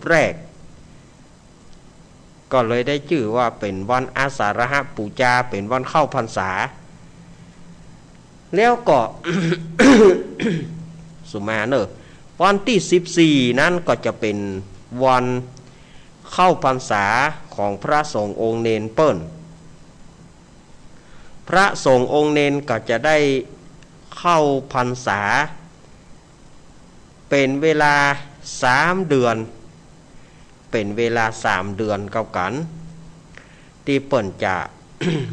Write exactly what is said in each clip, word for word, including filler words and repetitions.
แรก ก็เลยได้จื้อว่าเป๋นวันอาสาฬหปู๋จา เป๋นวันเข้าพรรษา แล้วก็ สุมาเน่อ วันตี้สิบสี่นั้นก็จะเป๋นวันเข้าพรรษาของพระสงฆ์องค์เณรเปิ้น พระสงฆ์องค์เณรก็จะได้เข้าพรรษา เป๋นเวลาสามเดือน เป๋นเวลาสามเดือนเก้ากั๋น ตี้เปิ้นจะ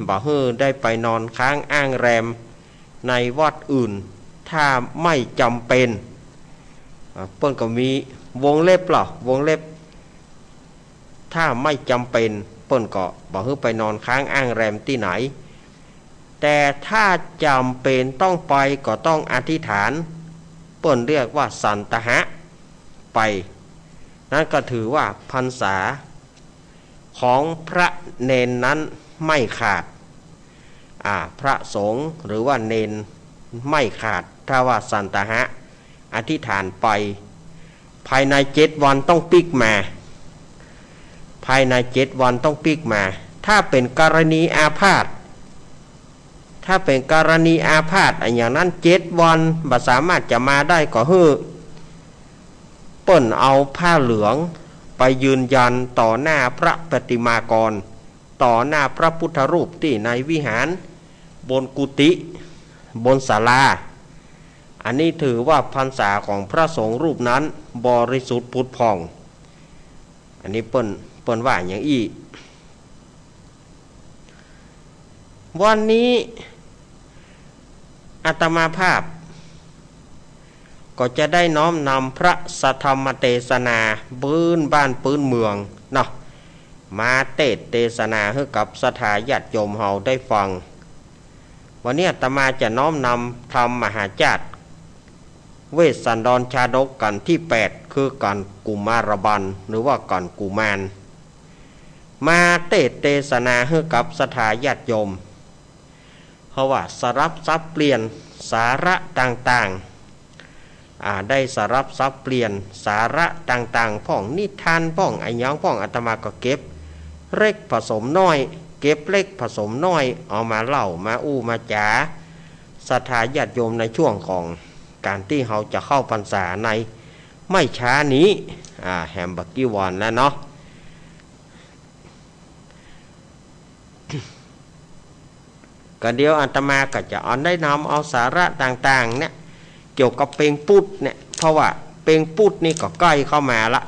บ่หื้อได้ไปนอนค้างอ้างแรมในวัดอื่น ถ้าไม่จำเป็น อ่า เปิ้นก็มีวงเล็บล่ะ วงเล็บ ถ้าไม่จำเป็น เปิ้นก็บ่หื้อไปนอนค้างอ้างแรมตี้ไหน แต่ถ้าจ๋ำเป๋นต้องไปก็ต้องอธิษฐาน เปิ้นเรียกว่าสันตหะไป นั้นก็ถือว่าพรรษาของพระเณรนั้นไม่ขาด อ่า พระสงฆ์หรือว่าเณรไม่ขาด ถ้าว่าสันตหะอธิษฐานไป ภายในเจ็ดวันต้องปิ๊กมา ภายในเจ็ดวันต้องปิ๊กมา ถ้าเป๋นกรณีอาพาธ ถ้าเป๋นกรณีอาพาธอะหยังนั้น เจ็ดวันบ่สามารถจะมาได้ก็หื้อเปิ้นเอาผ้าเหลืองไปยืนยันต่อหน้าพระปฏิมากร ต่อหน้าพระพุทธรูปตี้ในวิหาร บนกุฏิ บนศาลา อันนี้ถือว่าพรรษาของพระสงฆ์รูปนั้นบริสุทธิ์ผุดผ่อง อันนี้เปิ้น เปิ้นว่าอย่างอี้ วันนี้อาตมาภาพ ก็จะได้น้อมนำพระสัทธรรมเตสนาปื๊นบ้านปื๊นเมืองเนาะ มาเตสน์เตสนาหื้อกับศรัทธาญาติโยมเฮาได้ฟัง วันนี้อาตมาจะน้อมนำธรรมมหาชาติ เวสสันดรชาดกกัณฑ์ตี้แปด คือกัณฑ์กุมารบัล หรือว่ากัณฑ์กุมาร มาเตสน์เตสนาหื้อกับศรัทธาญาติโยม เพราะว่าสลับสับเปลี่ยนสาระต่างๆ อ่า ได้สลับสับเปลี่ยนสาระต่างๆ พ่องนิทาน พ่องอะหยัง พ่อง อาตมาก็เก็บเล็กผสมน้อย เก็บเล็กผสมน้อย เอามาเล่า มาอู้ มาจ๋า ศรัทธาญาติโยมในช่วงของก๋านตี้เฮาจะเข้าพรรษาในไม่ช้านี้ อ่า แหมบ่กี่วันแล้วเนาะ ก็เดี๋ยวอาตมาก็จะเอาได้นำเอาสาระต่างๆ เนี่ย เกี่ยวกับเป็งปุ๊ดเนี่ย เพราะว่าเป็งปุ๊ดนี่ก็ใก้เข้ามาละ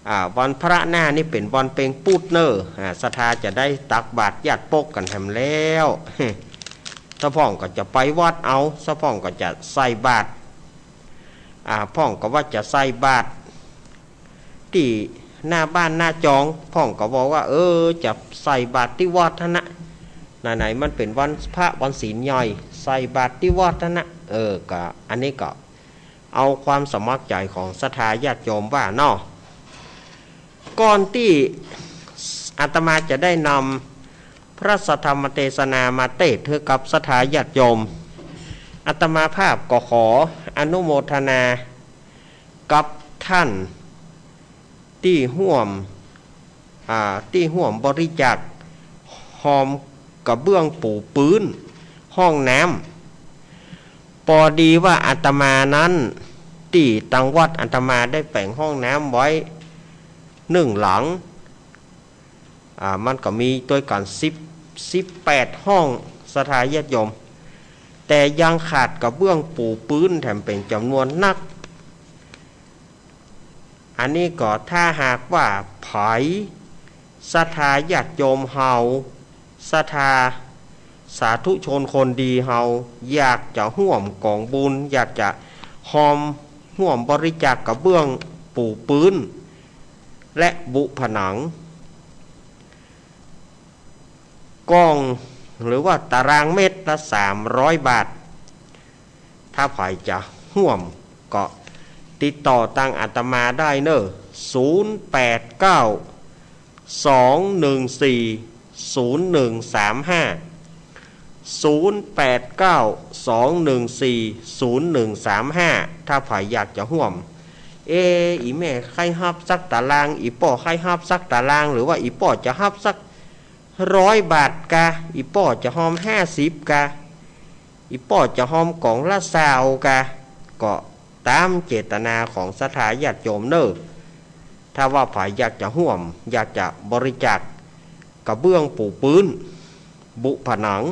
อ่า วันพระหน้านี่เป๋นวันเป็งปุ๊ดเน่อ อ่า ศรัทธาจะได้ตักบาตรญาติปกกั๋นแหมแล้ว สะพ่องก็จะไปวัดเอา สะพ่องก็จะใส่บาตร อ่า พ่องก็ว่าจะใส่บาตร ตี้หน้าบ้านหน้าจอง พ่องก็บอกว่า เออ จะใส่บาตรตี้วัดหั้นนะ ไหนๆ มันเป๋นวันพระวันศีลใหญ่ ใส่บาตรตี้วัดหั้นนะ เออ ก็ อันนี้ก็เอาความสมัครใจ๋ของศรัทธาญาติโยมว่าเนาะ ก่อนตี้อาตมาจะได้นำพระสัทธรรมเตสนามาเตสน์หื้อกับศรัทธาญาติโยม อาตมาภาพก็ขออนุโมทนา กับต้านตี้ฮ่วม อ่า ตี้ฮ่วมบริจาคฮอมกระเบื้องปูพื้นห้องน้ำ ปอดีว่าอาตมานั้น ตี้ตังวัดอาตมาได้แป๋งห้องน้ำไว้นึ่งหลัง อ่า มันก็มีตวยกั๋นสิบ สิบแปดห้อง ศรัทธาญาติโยม แต่ยังขาดกระเบื้องปูพื้นแถมเป๋นจ๋ำนวนนัก อันนี้ก็ถ้าหากว่าใผศรัทธาญาติโยมเฮา ศรัทธาสาธุชนคนดีเฮา อยากจะฮ่วมก๋องบุญ อยากจะฮอมฮ่วมบริจาคกระเบื้องปูพื้น และบุผนัง กว้างหรือว่าตารางเมตรละสามร้อยบาท ถ้าใผจะฮ่วมก็ติดต่อตังอาตมาได้เน่อ ศูนย์แปดเก้า สองหนึ่งสี่ ศูนย์หนึ่งสามห้า ศูนย์แปดเก้า สองหนึ่งสี่ ศูนย์หนึ่งสามห้า ถ้าใผอยากจะฮ่วม เอ๊ะ อี่แม่ใค่ฮับสักตะลาง อี่ป้อใค่ฮับสักตะลาง หรือว่าอี่ป้อจะฮับสักร้อยบาทกา อี่ป้อจะฮอมห้าสิบกา อี่ป้อจะฮอมก๋องละซาวกา ก็ต๋ามเจตนาของศรัทธาญาติโยมเน่อ ถ้าว่าใผอยากจะฮ่วม อยากจะบริจาคกระเบื้องปูพื้น บุผนัง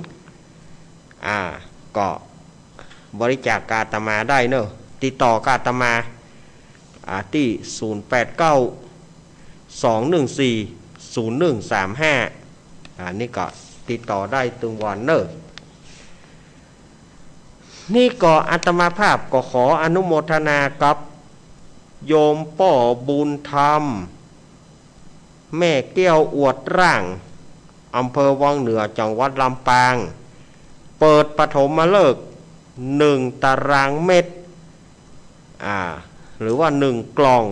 อ่า ก็บริจาคกับอาตมาได้เน่อ ติดต่อกับอาตมา อ่า ตี้ ศูนย์แปดเก้า สองหนึ่งสี่ ศูนย์หนึ่งสามห้า อ่า นี่ก็ติดต่อได้ตึงวันเน่อ นี่ก็อาตมาภาพก็ขออนุโมทนากับโยมป้อบุญธรรม แม่แก้วอวดร่าง อำเภอวังเหนือ จังหวัดลำปาง เปิดปฐมฤกษ์ หนึ่งตารางเมตร อ่า หรือว่าหนึ่งกล่อง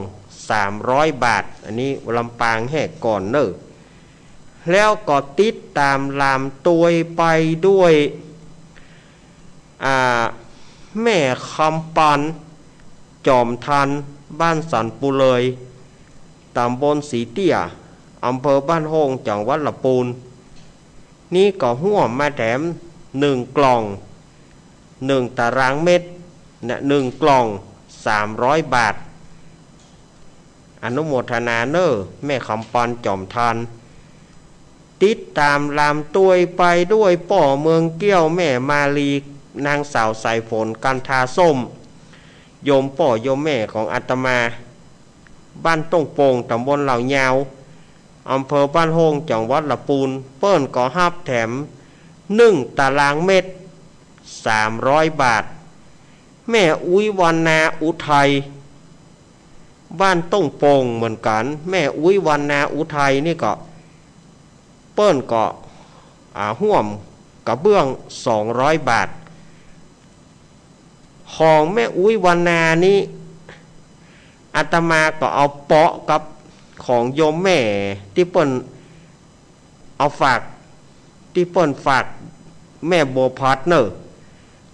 สามร้อยบาท อันนี้ลำปางแห่ก่อนเน่อ แล้วก็ติดต๋ามลำตวยไปด้วย อ่า แม่คำปัน จอมทัน บ้านสันปูเลย ต๋ำบลสีเตี้ย อำเภอบ้านโฮ่ง จังหวัดละปูน นี่ก็ฮ่วมมาแถมหนึ่งกล่อง หนึ่งตารางเมตร นะ หนึ่งกล่อง สามร้อยบาท อนุโมทนาเน่อ แม่คำปัน จอมทัน ติดต๋ามลำตวยไปด้วยป้อเมืองแก้ว แม่มาลี นางสาวสายฝน กันทาส้ม โยมป้อโยมแม่ของอาตมา บ้านต้งโป่ง ต๋ำบลเหล่ายาว อำเภอบ้านโฮ่ง จังหวัดละปูน เปิ้นก็ฮับแถมหนึ่งตารางเมตร สามร้อยบาท แม่อุ๊ยวันนาอุทัย บ้านต้งโป่งเหมือนกั๋น แม่อุ๊ยวันนาอุทัยนี่ก็ เปิ้นก็ อ่า ฮ่วมกระเบื้อง สองร้อยบาท ของแม่อุ๊ยวันนานี้ อาตมาก็เอาเปาะกับของโยมแม่ตี้เปิ้นเอาฝาก ตี้เปิ้นฝากแม่บัวพัดเน่อ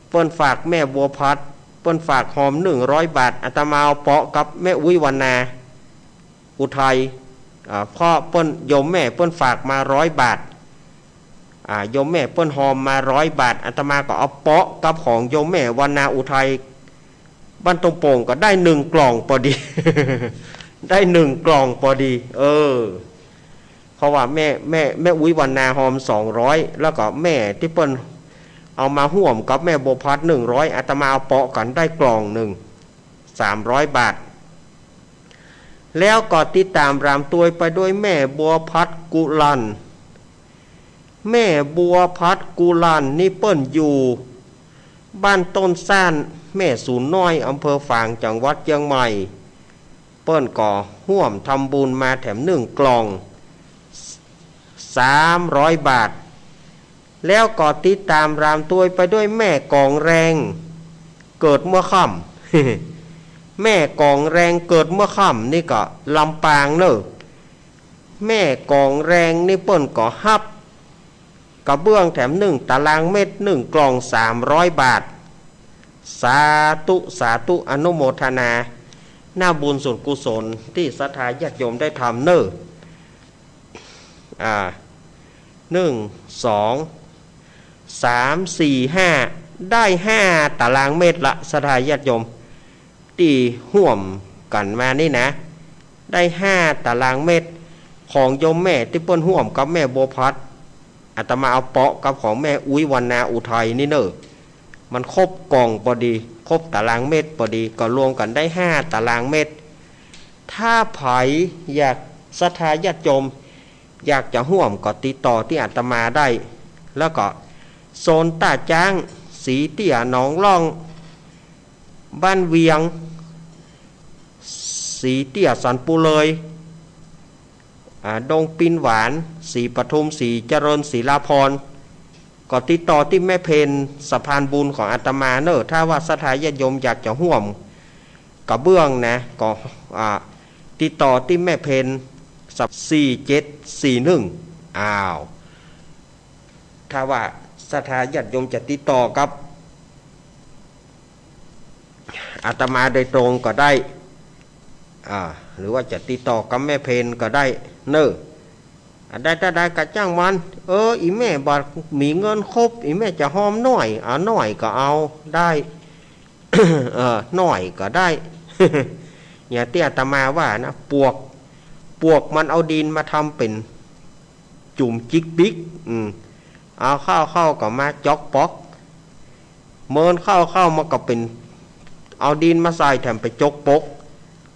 เปิ้นฝากแม่บัวพัด เปิ้นฝากฮอมหนึ่งร้อยบาท อาตมาเอาเปาะกับแม่อุ๊ยวันนา อุทัย อ่า เพราะเปิ้น โยมแม่เปิ้นฝากมาร้อยบาท อ่า โยมแม่เปิ้นฮอมมาร้อยบาท อาตมาก็เอาเปาะกับของโยมแม่วันนาอุทัย บ้านต้งโป่งก็ได้หนึ่งกล่องปอดี ได้หนึ่งกล่องปอดี เออ เพราะว่าแม่ แม่ แม่อุ๊ยวันนาฮอมสองร้อย แล้วก็แม่ตี้เปิ้นเอามาฮ่วมกับแม่บัวพัดหนึ่งร้อย อาตมาเอาเปาะกั๋นได้กล่องหนึ่ง สามร้อยบาท แล้วก็ติดต๋ามลำตวยไปด้วยแม่บัวพัดกุลัน แม่บัวพัดกุลันนี่เปิ้นอยู่บ้านต้นซ่าน แม่สูนน้อย อำเภอฝาง จังหวัดเจียงใหม่ เปิ้นก็ฮ่วมทำบุญมาแถมหนึ่งกล่อง สามร้อยบาท แล้วก็ติดต๋ามลำตวยไปด้วยแม่กองแรง เกิดเมื่อค่ำ แม่กองแรงเกิดเมื่อค่ำนี่ก็ลำปางเน่อ แม่กองแรงนี่เปิ้นก็ฮับกระเบื้องแถมหนึ่งตารางเมตร หนึ่งกล่อง สามร้อยบาท สาธุ สาธุ อนุโมทนา นาบุญส่วนกุศลตี้ศรัทธาญาติโยมได้ทำเน่อ อ่า หนึ่ง สอง สาม สี่ ห้า ได้ห้าตารางเมตรละ ศรัทธาญาติโยม ตี้ฮ่วมกั๋นมานี่นะ ได้ห้าตารางเมตร ของโยมแม่ตี้เปิ้นฮ่วมกับแม่บัวพัด อาตมาเอาเปาะกับของแม่อุ๊ยวันนาอุทัยนี่เน่อ มันครบกล่องปอดี ครบตารางเมตรปอดี ก็รวมกั๋นได้ห้าตารางเมตร ถ้าใผอยาก ศรัทธาญาติโยม อยากจะฮ่วมก็ติดต่อตี้อาตมาได้ แล้วก็โซนต้าจ๊าง สีเตี้ย หนองล่อง บ้านเวียง สีเตี้ย สันปูเลย อ่า ดงปินหวาน ศรีปทุม ศรีเจริญ ศรีลาพร ก็ติดต่อตี้แม่เพญ สะพานบุญของอาตมาเน่อ ถ้าว่าศรัทธาญาติโยมอยากจะฮ่วมกระเบื้องนะ ก็ อ่า ติดต่อตี้แม่เพญ สี่เจ็ดสี่หนึ่ง อ้าว ถ้าว่าศรัทธาญาติโยมจะติดต่อกับอาตมาโดยตรงก็ได้ อ่า หรือว่าจะติดต่อกับแม่เพนก็ได้เน่อ อ่ะ ได้ ได้ ได้ ก็จ้างมัน เออ อี่แม่บ่มีเงินครบ อี่แม่จะหอมหน้อย เอาหน้อยก็เอา ได้ เออ หน้อยก็ได้ อย่างตี้อาตมาว่านะ ปวก ปวกมันเอาดินมาทำเป๋นจุ่มจิกปิก อืม เอาเข้าเข้าก็มาจ๊อกป๊อก เมินเข้าเข้ามาก็เป๋น เอาดินมาใส่แถมไปจ๊กปก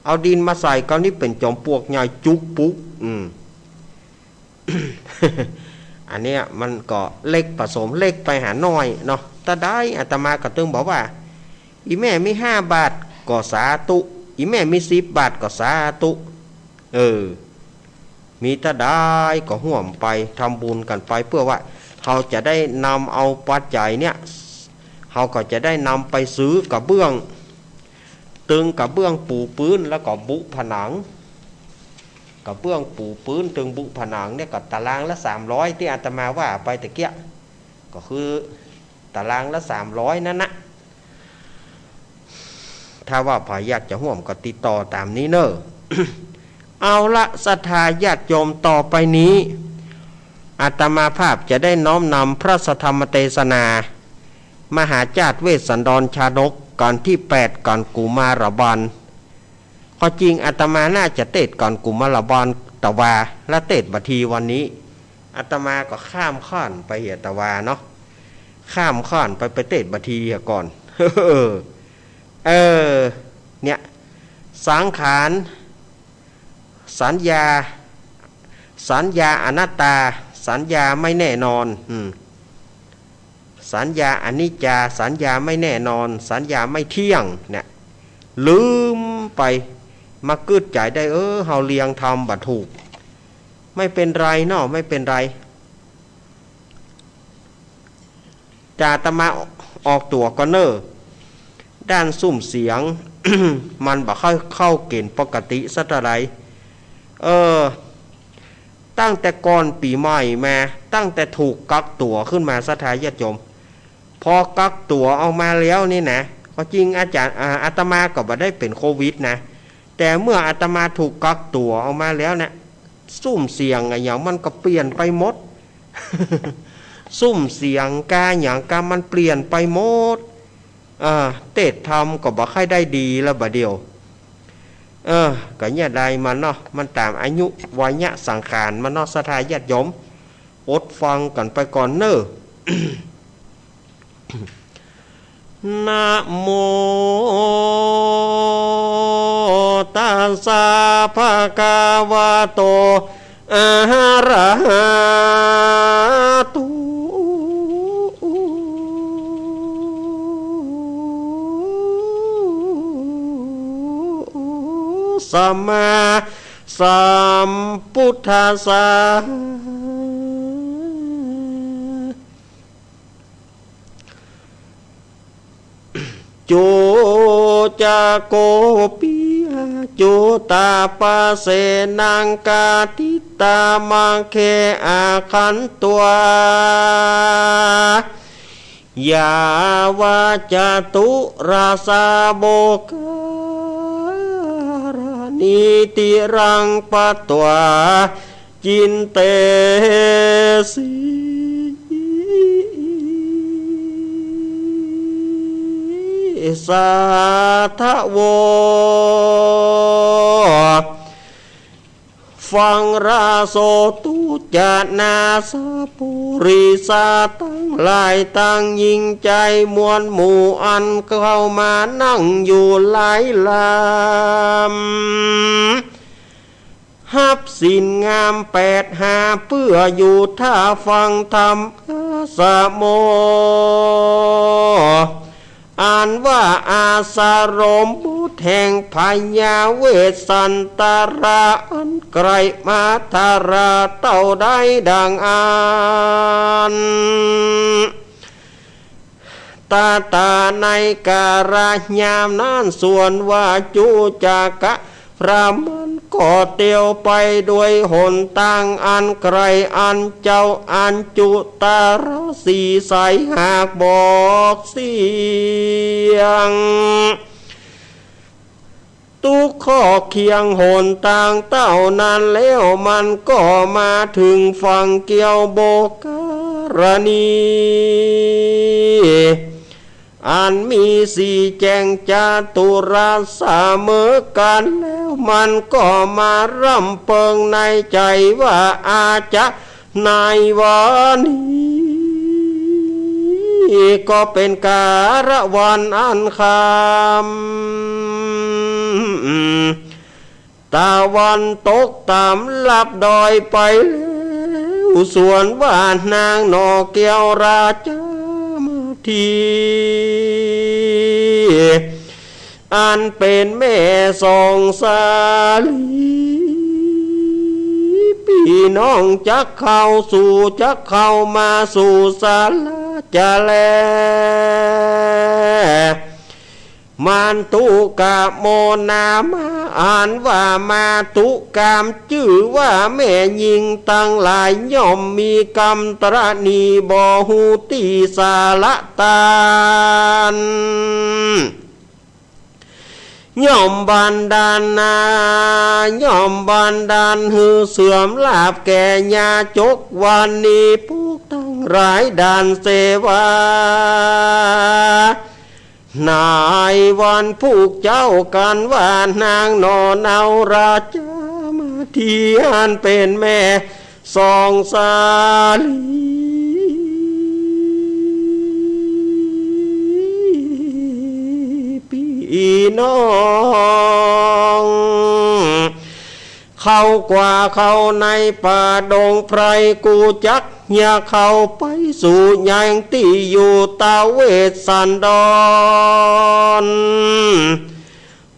เอาดินมาใส่คราวนี้เป๋นจอมปลวกใหญ่จุกปุ๊ก อืม อันเนี้ยมันก็เล็กผสมเล็กไปหาน้อยเนาะ แต่ได้อาตมาก็ตึงบอกว่า อี่แม่มีห้าบาทก็สาธุ อี่แม่มีสิบบาทก็สาธุ เออ มีเต้าใดก็ฮ่วมไปทำบุญกั๋นไป เปื้อว่าเฮาจะได้นำเอาปัจจัยเนี่ย เฮาก็จะได้นำไปซื้อกระเบื้อง ตึงกระเบื้องปูพื้นแล้วก็บุผนัง กระเบื้องปูพื้นตึงบุผนังเนี่ยก็ตารางละสามร้อยตี้อาตมาว่าไปตะเกียะ ก็คือตารางละสามร้อยนั่นนะ ถ้าว่าใผอยากจะฮ่วมก็ติดต่อต๋ามนี้เน่อ เอาละ ศรัทธาญาติโยม ต่อไปนี้ อาตมาภาพจะได้น้อมนำพระสัทธรรมเตสนา มหาจาตุเวสสันดรชาดก กัณฑ์ตี้แปด กัณฑ์กุมารบัล ข้อจริงอาตมาน่าจะเตสน์กัณฑ์กุมารบัลตะวา และเตสน์บัตทีวันนี้ อาตมาก็ข้ามข้อนไปเหียตะวาเนาะ ข้ามข้อนไป ไปเตสน์บัตทีก่อน เออ เออ เนี่ย สังขาร สัญญา สัญญาอนัตตา สัญญาไม่แน่นอน อืม สัญญาอนิจจา สัญญาไม่แน่นอน สัญญาไม่เที่ยง เนี่ย ลืมไป มากึ๊ดใจ๋ได้ เออ เฮาเรียงธรรมบ่ถูก ไม่เป๋นไรเนาะ ไม่เป๋นไร แต่อาตมาออกตั๋วก่อนเน่อ ด้านซุ่มเสียง มันบ่ค่อยเข้าเก๋ณฑ์ปกติสักเต้าใด เออ ตั้งแต่ก่อนปี๋ใหม่มา ตั้งแต่ถูกกักตั๋วขึ้นมา ศรัทธาญาติโยม พอกักตั๋วออกมาแล้วนี่นะ ข้อจริงอาจารย์ อ่า อาตมาก็บ่ได้เป๋นโควิดนะ แต่เมื่ออาตมาถูกกักตั๋วออกมาแล้วนะ ซุ่มเสียงอะหยังมันก็เปลี่ยนไปหมด ซุ่มเสียงกาหยังกามันเปลี่ยนไปหมด เออ เตสน์ธรรมก็บ่ค่อยได้ดีแล้วบ่าเดี่ยว เออ ก็เนี่ยใดมันเนาะ มันต๋ามอายุวัยยะสังขารมันเนาะ ศรัทธาญาติโยม อดฟังกั๋นไปก่อนเน่อ นะโม ตัสสะ ภะคะวะโต อะระหะโต สัมมาสัมพุทธัสสะ จุ จะ โก ปิยะ จุตตะปะเสนะ กะติตะ มะเข อะขันตัง ยะวะ จะตุรสสะโบกะ รณิติรัง ปะตวา จินเตสิ สาทะโว ฟังราโสตุจะ นาสะปุริสะตังหลายตัง ญิงจายมวลหมู่อันเข้ามานั่งอยู่หลายลำ ฮับศีลงามแปดหา เปื้ออยู่ท่าฟังธรรม อาสโม อันว่าอาสรม บุตรแห่งพญาเวสสันตรา อันใกล้มาทารา เต้าใดดังอั้น ตะตา ในกาละยามนั้น ส่วนว่าจุจะกะ พระมันก็เตียวไปด้วยหนตางอันไกล อันเจ้าอันจุตรสีใสหากบอกเสียง ตุ๊กข์ข้อเคียงหนตางเต้านั้นแล้ว มันก็มาเถิงฝั่งเกี่ยวโบกรณี อันมีสี่แจ้งจตุรัสเสมอกั๋นแล้ว มันก็มาร่ำเปิงในใจ๋ว่า อาจจะ ในวันนี้ก็เป๋นกาละวันอันค่ำ ตะวันตกต๋ามลับดอยไปแล้ว ส่วนว่านางหน่อแก้วราชามาที อันเป๋นแม่สองสาลี ปี้น้องจักเข้าสู่ จักเข้ามาสู่ศาลาจะแล มันตุกะโมนามา อันว่ามาตุกามจื้อว่าแม่ญิงตังหลาย ย่อมมีกำตระหนี่บ่ฮู้ตี้สาละตาน ย่อมบันดาลนา ย่อมบันดาลหื้อเสื่อมลาภแก่ญาจก วันนี้พวกตังหลายด่านเสวา ในวันพุกเจ้ากั๋นว่านางหน่อเนาราชามาที อันเป๋นแม่ สองสาลี ปี้น้อง เข้ากว่าเข้าในป่าดงไพร กูจักเหี่ยเข้าไปสู่ยังตี้อยู่ตาเวสสันดร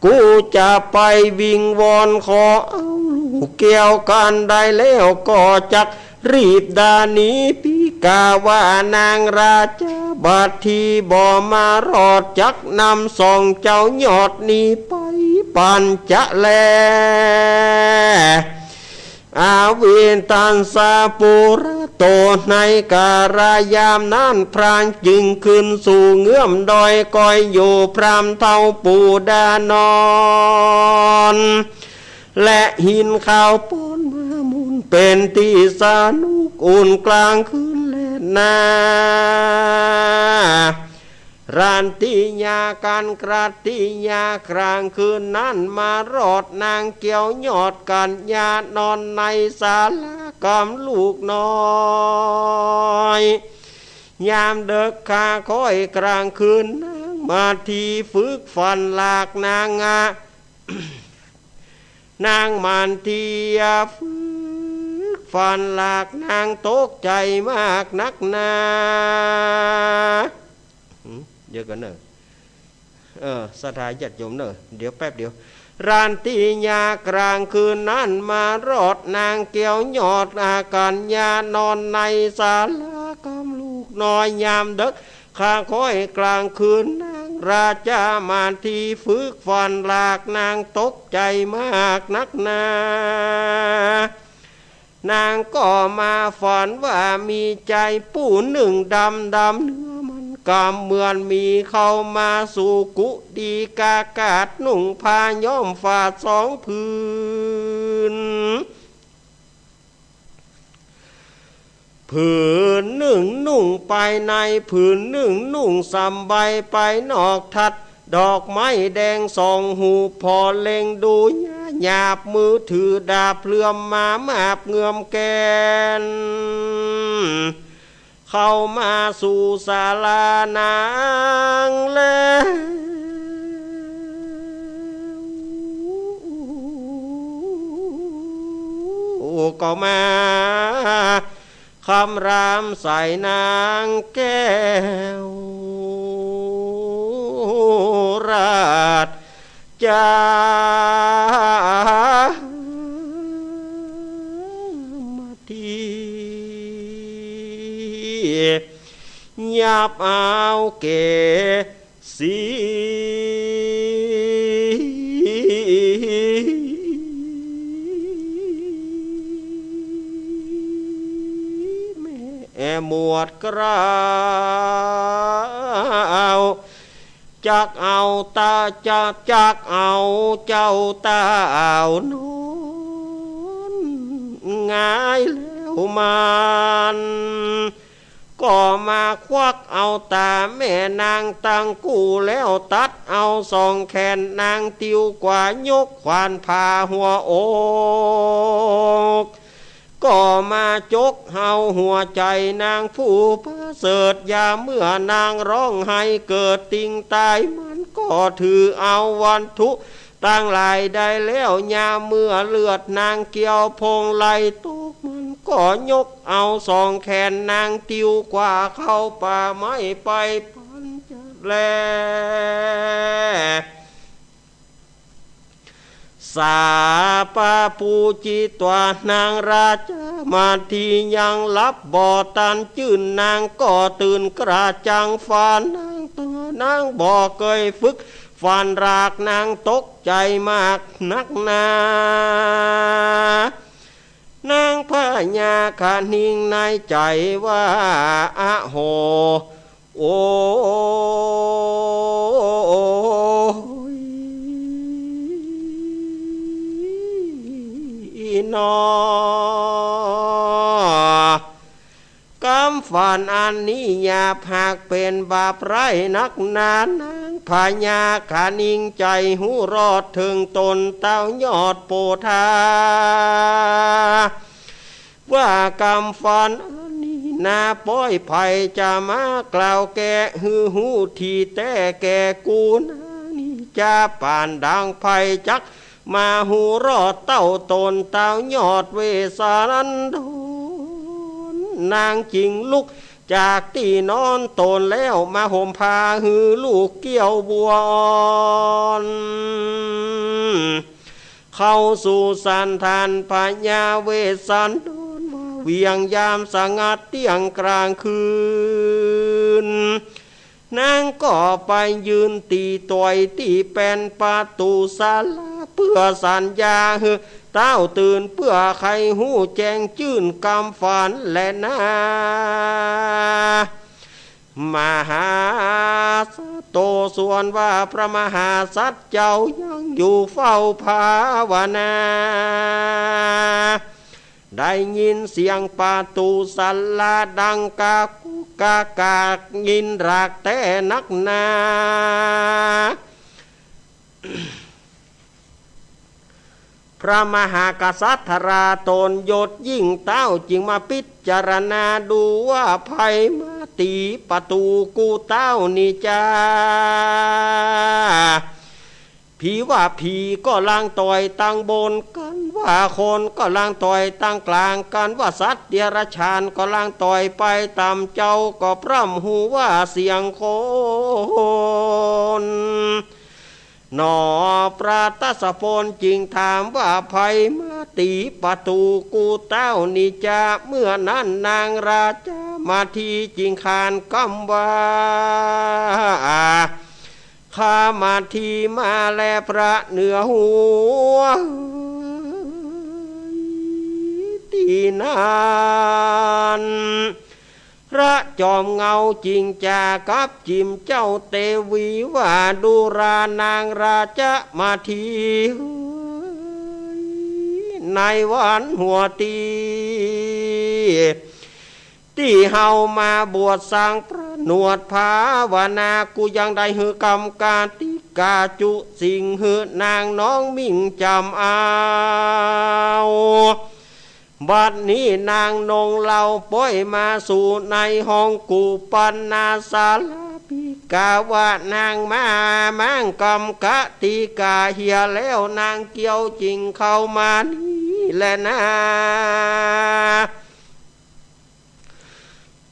กูจะไปวิงวอนขอเอาลูกแก้วกันได้แล้ว ก็จักรีบดาหนี ปี้กาว่านางราชาบัดทีบ่มารอด จักนำสองเจ้ายอดนี้ไปปั๋นจะแล อวิทัสสะปุระโต ในกาละยามนั้น พรานจึงขึ้นสู่เงื้อมดอย ก้อยอยู่พร่ำเต้าปู่ดานอน และหินขาวป้อนมามุน เป๋นตี้สนุกอุ่นกลางคืนแลนา รันติยากั๋นกรัตติยากลางคืนนั้น มารอดนางแก้วยอดกัญญานอนในศาลากำลูกน้อย ยามเดิ็กคาค่อยกลางคืน นางมาทีฝึกฝันหลากนางอะ นางมาทีฝึกฝันหลากนางตกใจ๋มากนักหนา หืม เดี๋ยวก่อนเน่อ เออ ศรัทธาญาติโยมเน่อ เดี๋ยวแป๊บเดียว รันติยากลางคืนนั้น มารอดนางแก้วยอดกัญญานอนในศาลากำลูกน้อย ยามเดิ็กคาค่อยกลางคืน นางราชามาทีฝึกฝันหลากนางตกใจ๋มากนักหนา นางก็มาฝันว่ามีจายผู้นึ่งดำดำ เนื้อมันกำเหมือนหมี เข้ามาสู่กุฏิกากาส นุ่งผ้าย้อมฝาดสองผืน ผืนนึ่งนุ่งไปใน ผืนนึ่งนุ่งสบายไปนอก ทัดดอกไม้แดงสองหู ผ่อเล็งดูหยาบ มือถือดาบเลื่อมมามาบเงื้อมแกน เข้ามาสู่ศาลานางแล้ว ก็มาคำรามใส่นางแก้วราช จามาที ยับเอาเกศสี แม่หมวดเกล้า จักเอาต๋า จัก จักเอาเจ้าต้าวโน้น หงายแล้วมัน ก็มาควักเอาต๋าแม่นางตังกู้ แล้วตัดเอาสองแขนนาง ติวกว่ายกขวานผ่าหัวอก ก็มาจกเอาหัวใจ๋นางผู้ประเสริฐ ยามเมื่อนางฮ้องไห้เกิดติงต๋าย มันก็ถือเอาวัตถุตังหลายได้แล้ว ยามเมื่อเลือดนางเกี่ยวพงไหลตก มันก็ยกเอาสองแขนนาง ติวกว่าเข้าป่าไม้ไปปัญจทแล สาปะปูจิตวา นางราชมาทียังหลับบ่ตันจื้น นางก็ตื่นกระจ่างฟ้า นางตัวนางบ่เกยฝึก ฟันรากนางตกใจ๋มากนักหนา นางพญาคะนิงในใจ๋ว่า อะโห โอ้ย นอ กำฝันอันนี้หยาบหากเป๋นบาปร้ายนักหนา นางพญาคะนิงใจ๋ฮู้รอดเถิงต๋นเต้ายอดโปธา ว่ากำฝันอันนี้นา ป้อยใผจะมากล่าวแก้หื้อฮู้ ตี้แต๊แก่กู นางนี้จะปานดังใผจัก มาฮู้รอดเต้าต๋นเต้ายอดเวสสันดร นางจึงลุกจากตี้นอนต๋นแล้ว มาห่มผ้าหื้อลูกเกี้ยวบัวอ่อน เข้าสู่สันฐานพญาเวสสันดร ว่าเวียงยามสงัดเตี้ยงกลางคืน นางก็ไปยืนตี้ตวยตี้แป้นประตู๋ศาลา เปื้อสัญญาหื้อเต้าตื่น เปื้อใค่ฮู้แจ้งจื้นกำฝันแลนา มหาสัตว์โตส่วนว่าพระมหาสัตว์เจ้ายังอยู่เฝ้าภาวนา ได้ยินเสียงประตู๋ศาลาดังกากกุกกากกาก ยินหลากแต๊นักหนา พระมหากษัตริย์ราตนยศยิ่งเต้า จึงมาพิจารณาดูว่าใผมาตี๋ประตู๋กูเต้านี้จา ผีว่าผีก็ลางต่อยตังบน กันว่าคนก็ลางต่อยตังกลาง กันว่าสัตว์เดรัจฉานก็ลางต่อยไปต่ำ เจ้าก็พร่ำฮู้ว่าเสียงคน หนอ พระทศพลจึงถามว่าใผมาตี๋ประตู๋กูเต้านี้จา เมื่อนั้นนางราชมาทีจึงขานกำว่า ข้ามาทีมาแลพระเหนือหัว ตี้นั้น พระจอมเงาจึงจากับจิ๋มเจ้าเตวีว่า ดูรา นางราชมาที ในวันหัวตี้ ตี้เฮามาบวชสังผนวดภาวนา กูยังได้หื้อกำกาติกาจุสิงหื้อนางน้องมิ่งจ๋ำเอา บัดนี้นางนงเฮาป้อยมาสู่ในห้องกูปันนาสาลา ปีกาว่านางมามั่งกำกาติกาเหียแล้ว นางเกี่ยวจิ่งเข้ามานี้แลนา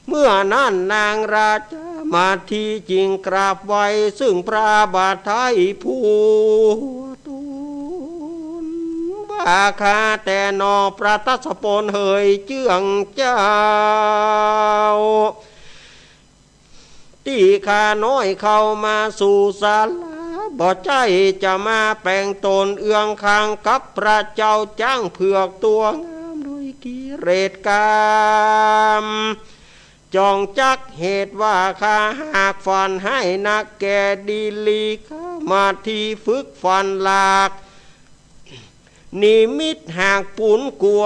เมื่อนั้นนางราชมาทีจิ่งกราบไหว้ซึ่งพระบาทไท้ผู้ตนว่า ข้าแต่หนอพระทศพลเหยเจื้องเจ้า ตี้ข้าน้อยเข้ามาสู่สาลา บ่ใจ้จะมาแป๋งต๋นเอื้องข้างกับพระเจ้าจ๊างเผือกตั๋วงามด้วยกิเลสกาม จ่องจักเหตุว่าข้าหากฝันฮ้ายนักแก่ดีหลี ข้ามาตี้ฝึกฝันหลาก นิมิตหากปูนกั๋ว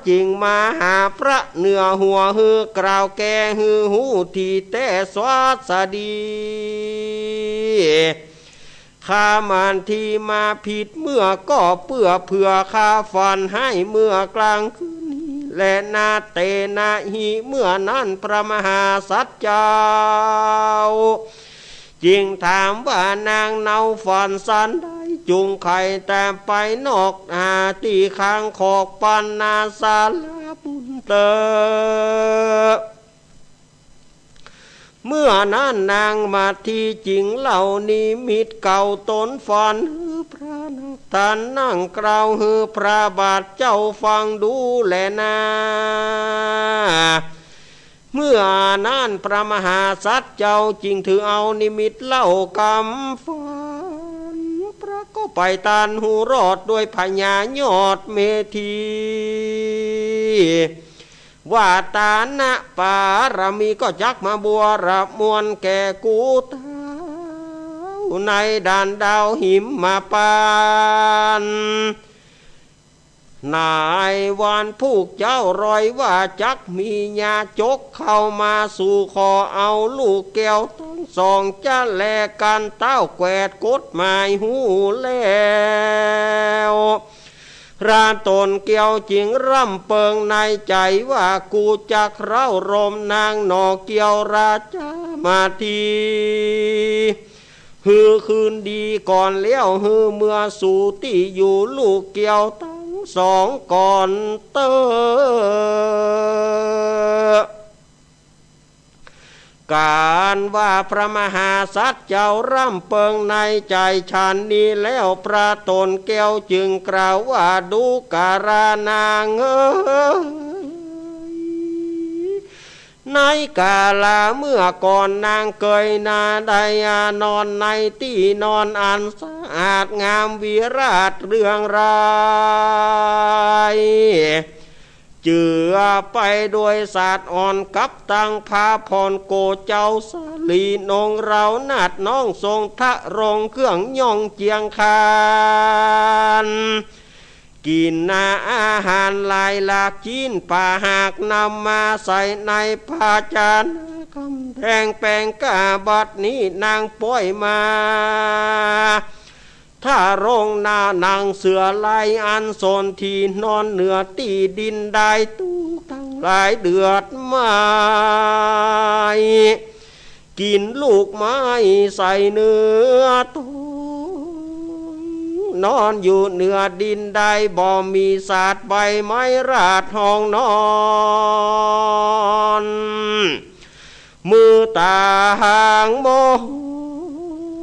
จึงมาหาพระเหนือหัว หื้อกล่าวแก้หื้อฮู้ตี้แต๊สวัสดี ข้ามันตี้มาผิดเมื่อก็เปื้อเผื่อ ข้าฝันฮ้ายเมื่อกลางคืนนี้แลนา เตนะหิ เมื่อนั้นพระมหาสัตว์เจ้า จึงถามว่านางเนาฝันสันใด จุ่งไขแต่ไปนอกหาตี้ข้างขอกปัณณศาลาปูนเต๊อะ เมื่อนั้นนางมาตี้จึงเล่านิมิตเก่าต๋นฝันหื้อพระนักธรรมนั่งกล่าวหื้อพระบาทเจ้าฟังดูแลนา เมื่อนั้นพระมหาสัตว์เจ้าจึงถือเอานิมิตเล่ากำฝัน พระก็ไปตันฮู้รอดด้วยผญายอดเมธี ว่าตานะปารมีก็จักมาบัวระมวลแก่กูเต้า ในด่านดาวหิมมาปาน ในวันพูกเจ๊าร้อยว่าจักมีญาจกเข้ามาสู่ขอเอาลูกแก้วตังสองจะแลกั๋นเต้าแกวดกฎหมายฮู้แล้ว พระต๋นแก้วจึงร่ำเปิงในใจ๋ว่า กูจักเร้ารมนางหน่อแก้วราชามาตี้ หื้อคืนดีก่อนแล้ว หื้อเมือสู่ตี้อยู่ลูกแก้วตังสองก่อนเต๊อะ ก๋านว่าพระมหาสัตว์เจ้าร่ำเปิงในใจ๋ฉันนี้แล้ว พระต๋นแก้วจึงกล่าวว่า ดูกรานางเอ๋ย ในกาละเมื่อก่อนนางเกยนาได้นอนในตี้นอนอันสะอาดงามวิราชเรืองราย เจือไปโดยสัตว์อ่อนกับตังพาผ่อนโกเจ้าสาลีนงเรานาดน้องทรงทะรงเครื่องย่องเจียงคาน กิ๋นนาอาหารหลายหลากชิ้นปาหากนำมาใส่ในภาชนะกำแพงแปงก้า บัดนี้นางป้อยมา ทะรงนาหนังเสือลายอันสนที่นอนเหนือตี้ดินได้ทุกข์ตังหลายเดือดไม้ กิ๋นลูกไม้ใส่เนื้อตง นอนอยู่เหนือดินได้บ่มีสาดใบไม้ราดห้องนอน มือตางมน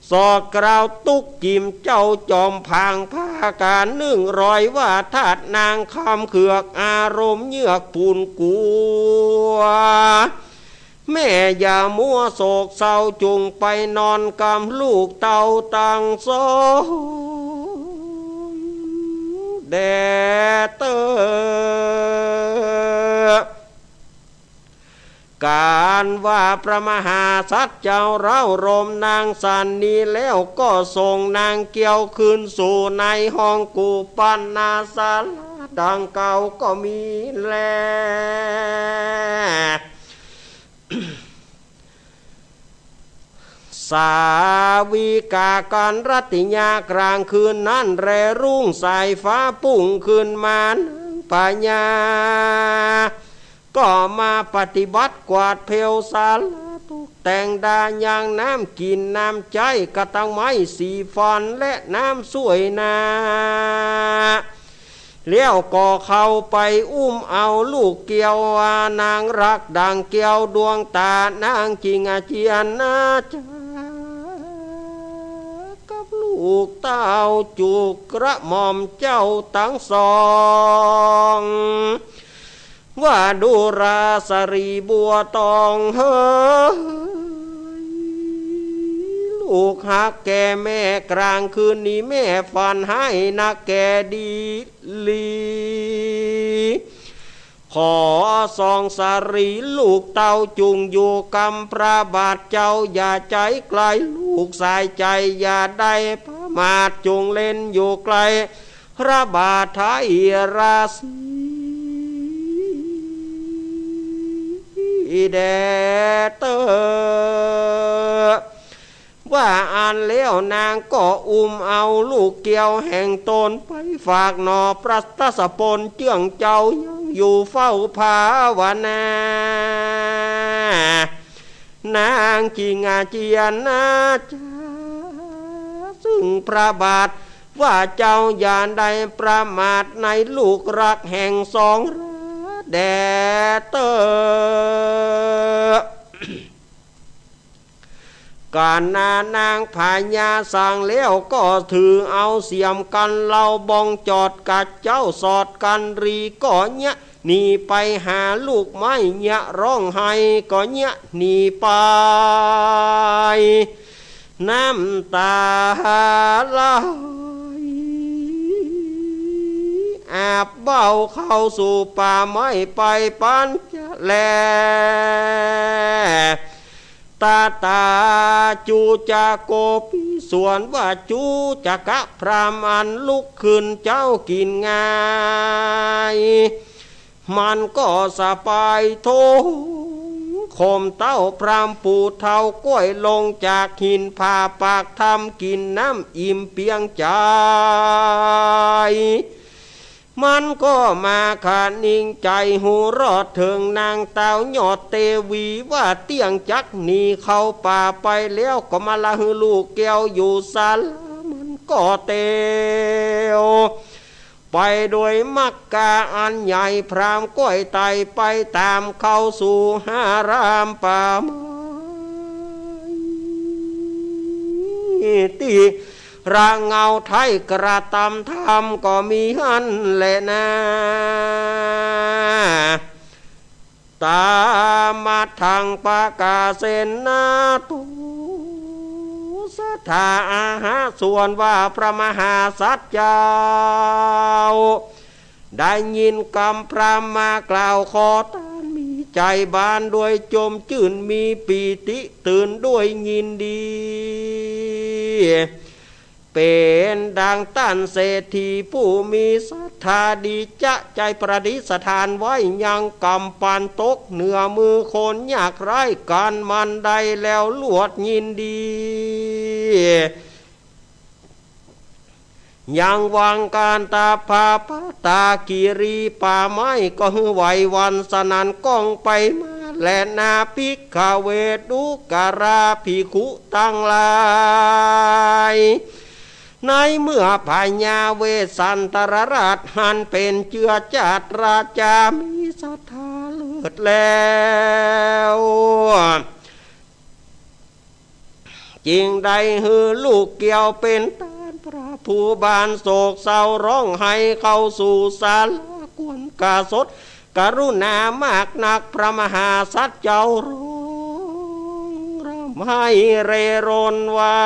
สอกกล่าวตุ๊กจิมเจ้าจอมผางผ้าก๋านนึ่งร้อยว่าทาสนางคำเขือกอารมณ์เยือกปูนกั๋ว แม่อย่ามัวโศกเศร้าจุ่งไปนอนกำลูกเต้าตังสองแด่เต๊อะ ก๋านว่าพระมหาสัตว์เจ้าเร้ารมนางสันนี้แล้วก็ส่งนางแก้วคืนสู่ในห้องกุปัณณศาลาดังเก่าก็มีแล สาวิกากัณฑ์รัตติยากลางคืนนั้นแลรุ่งสายฟ้าปุ้งขึ้นมานางพญา ก็มาปฏิบัติกวาดเพลสาลาตกแต่งดายังน้ำกิ๋นน้ำใจ๊กระตังไม้สีฟันและน้ำส้วยนา แล้วก็เข้าไปอุ้มเอาลูกแก้วว่านางรักดั่งแก้วดวงตานางจิ่งอาเจียนนาจากับลูกเต้าจุกกระหม่อมเจ้าตังสอง ว่าดูราสะหลีบัวตองเฮย ลูกฮักแก่แม่ กลางคืนนี้แม่ฝันฮ้ายนักแก่ดีหลี ขอ ส่องสรีลูกเต้าจุ่งอยู่กำพระบาทเจ้า อย่าใจ๋ไก๋ลูกสายใจ๋ อย่าได้ประมาทจุ่งเล่นอยู่ใก้พระบาทไทยราศีแด่เต๊อะ ว่าอั้นแล้วนางก็อุ้มเอาลูกแก้วแห่งต๋นไปฝากหน่อพระทศพลเจื้องเจ้ายังอยู่เฝ้าภาวนา นางจึงอาเจียนนาจา ซึ่งพระบาทว่าเจ้าอย่าได้ประมาทในลูกรักแห่งสองราแด่เต๊อะ กั๋นนานางพญาสั่งแล้วก็ถือเอาเสียมกั๋นเหล่าบ้องจอดกัดเจ้าสอดกั๋นรีก็เยียะหนีไปหาลูกไม้เยียะร้องไห้ก็เยียะหนีไป น้ำต๋าไหลอาบเบ้าเข้าสู่ป่าไม้ไปปั๋นจะแล ตาตาจุจโกปีสวนว่าจุจกะพราหมณ์อันลุกขึ้นเจ้ากิ๋นง่าย มันก็สะปายโถงโคมเต้าพราหมณ์ผู้เฒ่าก้วยลงจากหินผ่าปากถ้ำกิ๋นน้ำอิ่มเปียงใจ๋ มันก็มาคะนิงใจ๋ฮู้รอดเถิงนางเต้ายอดเตวีว่าเตี้ยงจักหนีเข้าป่าไปแล้วก็มาละหื้อลูกแก้วอยู่ศาลา มันก็เตียวไปโดยมักกาอันใหญ่พราหมณ์ก้วยไต่ไปต๋ามเข้าสู่หารามป่าไม้ ตี้ระเงาไท้กระตำธรรมก็มีหั้นแลนา ตามัทธังปกาเสนาตุสัทธาอาหะ ส่วนว่าพระมหาสัตว์เจ้า ได้ยินกำพราหมณ์มากล่าวขอตาน มีใจ๋บานด้วยจมจื้น มีปีติตื่นด้วยยินดี เป๋นดังต้านเศรษฐีผู้มีศรัทธาดีจะใจ๋ประดิษฐานไว้ยังกำปันตกเหนือมือคนยากไร้ กั๋นมันได้แล้วลวดยินดี ยังวังกันตาภาปตากิรีป่าไม้ก็หื้อไหวหวั่นสนั่นก้องไปมาแลนา ภิกขเว ดูกราภิกขุตังหลาย ในเมื่อพญาเวสสันตรราชหันเป๋นเจื้อจาติราจามีศรัทธาเลิศแล้ว จึงได้หื้อลูกแก้วเป๋นตานพระผู้บ่านโศกเศร้าร้องไห้เข้าสู่ศาลา ควรกสดกรุณามากนัก พระมหาสัตว์เจ้าร้องร่ำไห้เร่ร่อนว่า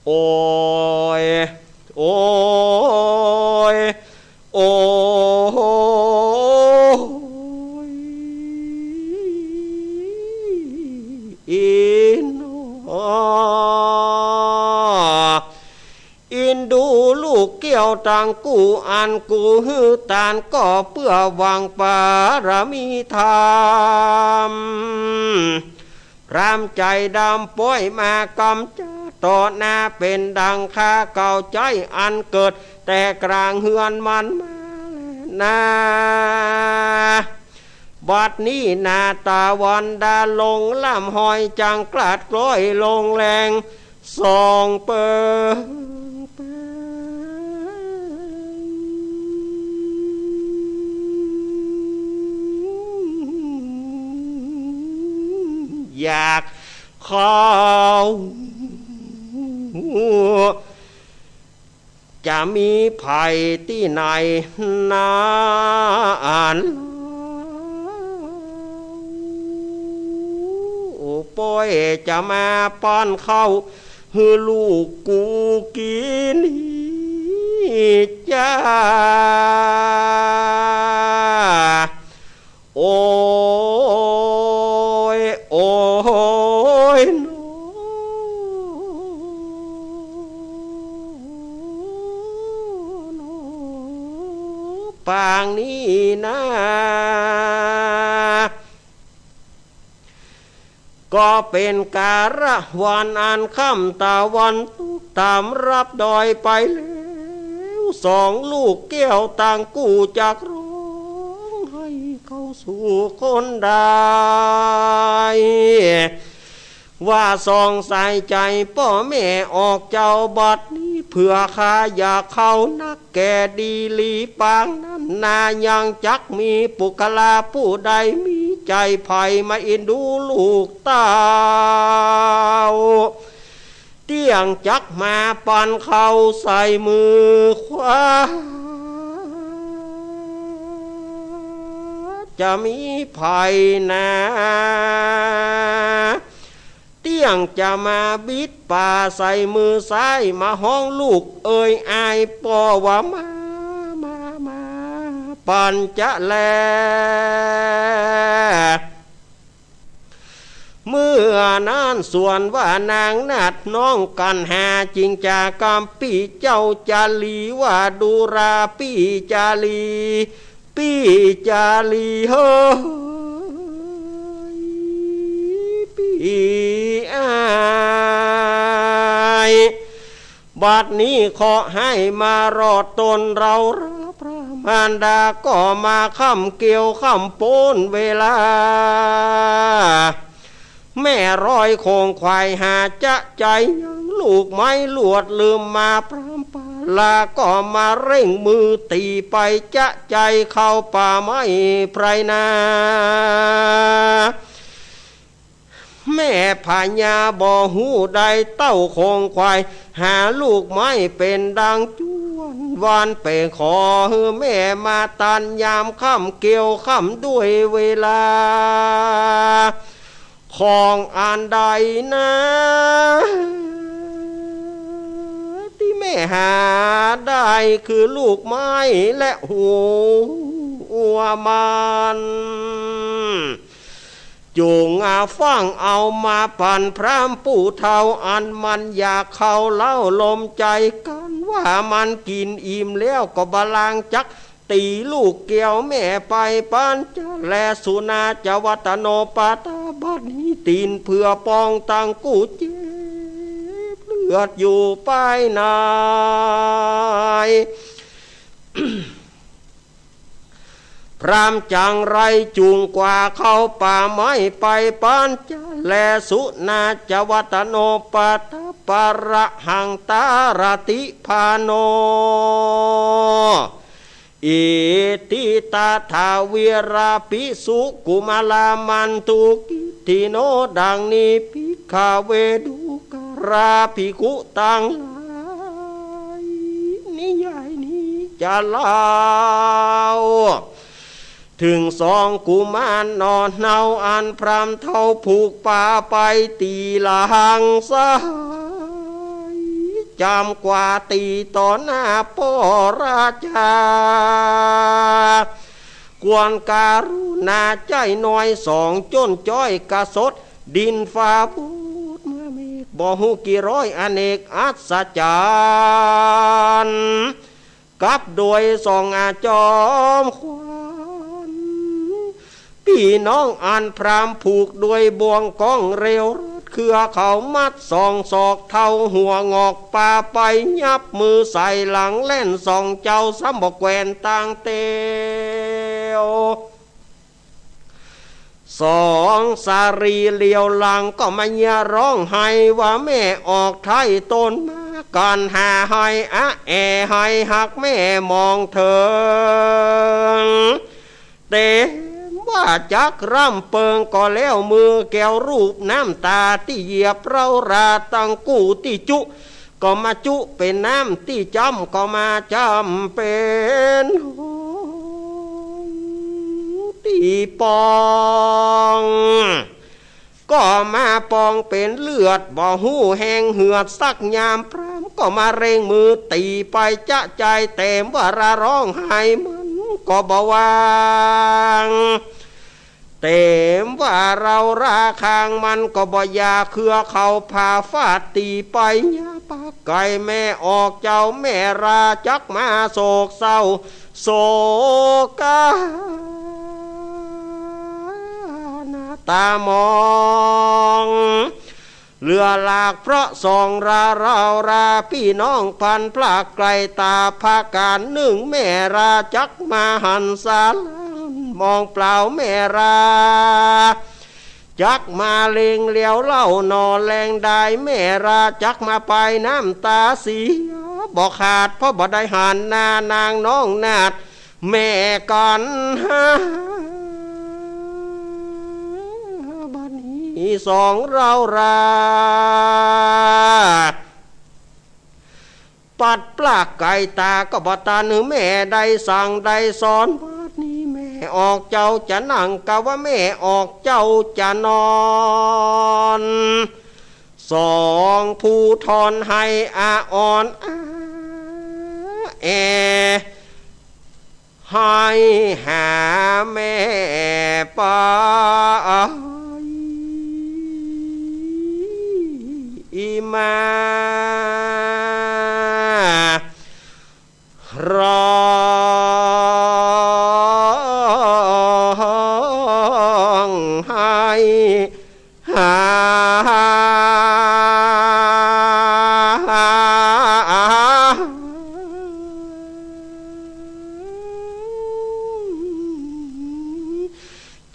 โอ๊ย โอ๊ย โอ๊ย อินหนอ อินดูลูกแก้วตังกู อันกูหื้อตานก็เปื้อหวังปารมีธรรม พราหมณ์ใจ๋ดำป๊อยมากำจาต่อหน้า เป๋นดังข้าเก่าใจ๊อันเกิดแต่กลางเฮือนมันมาแลนา บัดนี้หน้าต๋าวันดาลงล่ำฮอยจังกลาดกล้อยลงแลง ส่องเปิงเปิง อยากเข้า จะมีใผตี้ไหนนาอันเล่า โอ้ ป้อยจะมาป้อนข้าวหื้อลูกกูกิ๋นนี้จ้า ปางนี้นา ก็เป๋นกาละวันอันค่ำตะวันตกต๋ามรับดอยไปแล้ว สองลูกแก้วตังกู้จักฮ้องไห้เข้าสู่คนได้ ว่าสองสายใจ๋ป้อแม่ออกเจ้าบัดนี้ เผื่อข้าอยากเข้านักแก่ดีหลีปางนั้นนา ยังจักมีปุคคละผู้ใดมีใจ๋ใฝ่มาเอ็นดูลูกเต้า เตี้ยงจักมาปันเข้าใส่มือขวา จะมีใผนา เตี้ยงจะมาบิดป๋าใส่มือซ้าย มาฮ้องลูกเอ่ยอ้ายป้อว่า มา มา มา ปันจะแล เมื่อนั้นส่วนว่านางนาฏน้องกัณหาจึงจะกำปี้เจ้าจารีว่า ดูราปี้จารี ปี้จารีเฮย ปี้อ้าย บัดนี้เคราะห์ฮ้ายมารอดต๋นเฮา พระมารดาก็มาค่ำเกี่ยวค่ำโป๊นเวลา แม่ร้อยโขงขวายหาจ๊ะใจ๋ยัง ลูกไม้ลวดลืมมาพรำปาลา ก็มาเร่งมือตี๋ไปจ๊ะใจ๋เข้าป่าไม้ไพรนา แม่พญาบ่ฮู้ได้เต้าโขงขวาย หาลูกไม้เป๋นดังจวน วานไปขอหื้อแม่มาตันยามค่ำเกี่ยวค่ำด้วยเวลา ของอันใดนา ตี้แม่หาได้คือลูกไม้และหัวมัน จุ่งอาฟั่งเอามาปันพรามผู้เฒ่า อันมันอยากเข้าเล้าลมใจ๋กั๋น ว่ามันกิ๋นอิ่มแล้วก็บ่ลางจัก ตี๋ลูกแก้วแม่ไปปันจะแล สุนาจะวัตโนปาตา บัดนี้ตี๋นเปื้อป่องตังกู้เจ็บเลือดอยู่ปายใน พรามจังไรจุ่งกว่าเข้าป่าไม้ไปปันจะแล สุนาจะวัตโนปาตา ปะระหังตาระติภาโน อิติตถาวิราภิกขุกุมารมันตุกิตถิโน ดังนี้ ภิกขเว ดูกราภิกขุตังหลาย นิยายนี้จะเล่า เถิงสองกุมารหน่อเนาอันพรามเฒ่าผูกป่าไปตี๋หลังซ้าย จำกว่าตี๋ต่อหน้าป้อราชา ควรกรุณาใจ๊น้อยสองจ้นจ้อยกระสด ดินฟ้าบูดมาเมฆบ่ฮู้กี่ร้อยอเนกอัศจรรย์ กับโดยสองอาจอมขวัญ ปี้น้องอันพรามผูกด้วยบ่วงก้องเร็วรัด เครือเขามัดสองศอกเท่าหัวงอก ปาไปยับมือใส่หลังแล่นสองเจ้า ซ้ำบ่แกว่นตางเตียว สองสารีเหลียวหลังก็มาเยียะฮ้องไห้ว่า แม่ออกไถ่ต๋นมากั๋นหาไห้อะแอไห้ หากแม่มองเถิง เต๋มว่าจักร่ำเปิงก็แล้วมือแก้วรูปน้ำต๋า ตี้เหยียบเร้าราตังกู้ตี้จุ ก็มาจุเป๋นน้ำ ตี้จ้ำก็มาจ้ำเป๋นฮ้อง ตี้ป่องก็มาป่องเป๋นเลือด บ่ฮู้แฮงเหือดสักยาม พรามก็มาเร่งมือตี๋ไปจะใจ๋ เต๋มว่าละฮ้องไห้มันก็บ่วาง เต๋มว่าละราคางมันก็บ่อย่า เครือเขาผ่าฟาดตี๋ไปยับ ปากไก่แม่ออกเจ้า แม่ราจักมาโศกเศร้า โศกานาตามอง เหลือหลากเพราะสองรา เราราปี้น้องพันพรากไกล ต๋าพาก๋านนึ่ง แม่ราจักมาหันสาลาน มองเปล่าแม่ราจักมาเล็งเหลียวเล่า หน่อแลงดาย แม่ราจักมาปายน้ำต๋าเสียบ่ขาด เพราะบ่ได้หันหน้านางน้องนาฏ แม่กันหา บัดนี้สองเรารา ปัดปลากไก่ต๋าก็บ่ตัน หื้อแม่ได้สั่งได้สอน บัดนี้แม่ออกเจ้าจะนั่ง กะว่าแม่ออกเจ้าจะนอน สองผู้ทอนให้อาอ่อนอาแอ ให้หาแม่ไปมา ร้องไห้ หา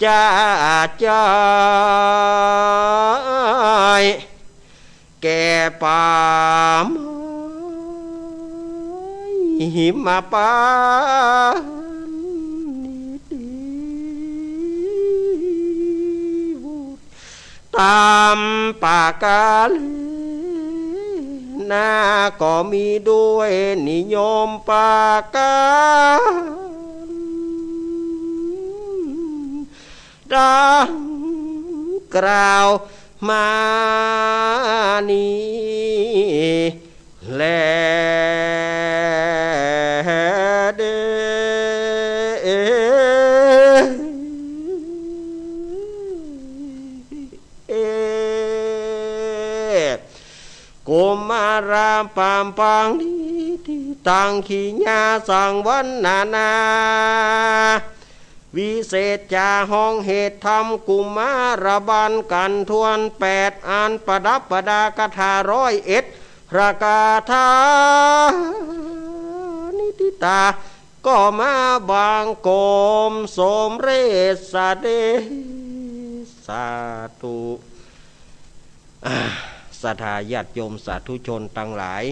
จะจ่ายแก่ป่าไม้หิมพานต์ ต๋ามปากาเลนา ก็มีด้วยนิยมปากา ดังกล่าวมานี้แลเด้อ เอ กุมารปามปังนิติตัง ขีญาสังวรรณนา วิเศษจาฮ้องเหตุธรรม กุมารบัลกัณฑ์ถ้วนแปดอัน ประดับประดาคาถาร้อยเอ็ด พระคาถานิติตา ก็มาบังคมสมเร็จเสด็จ สาธุ อ่า ศรัทธาญาติโยมสาธุชนตังหลาย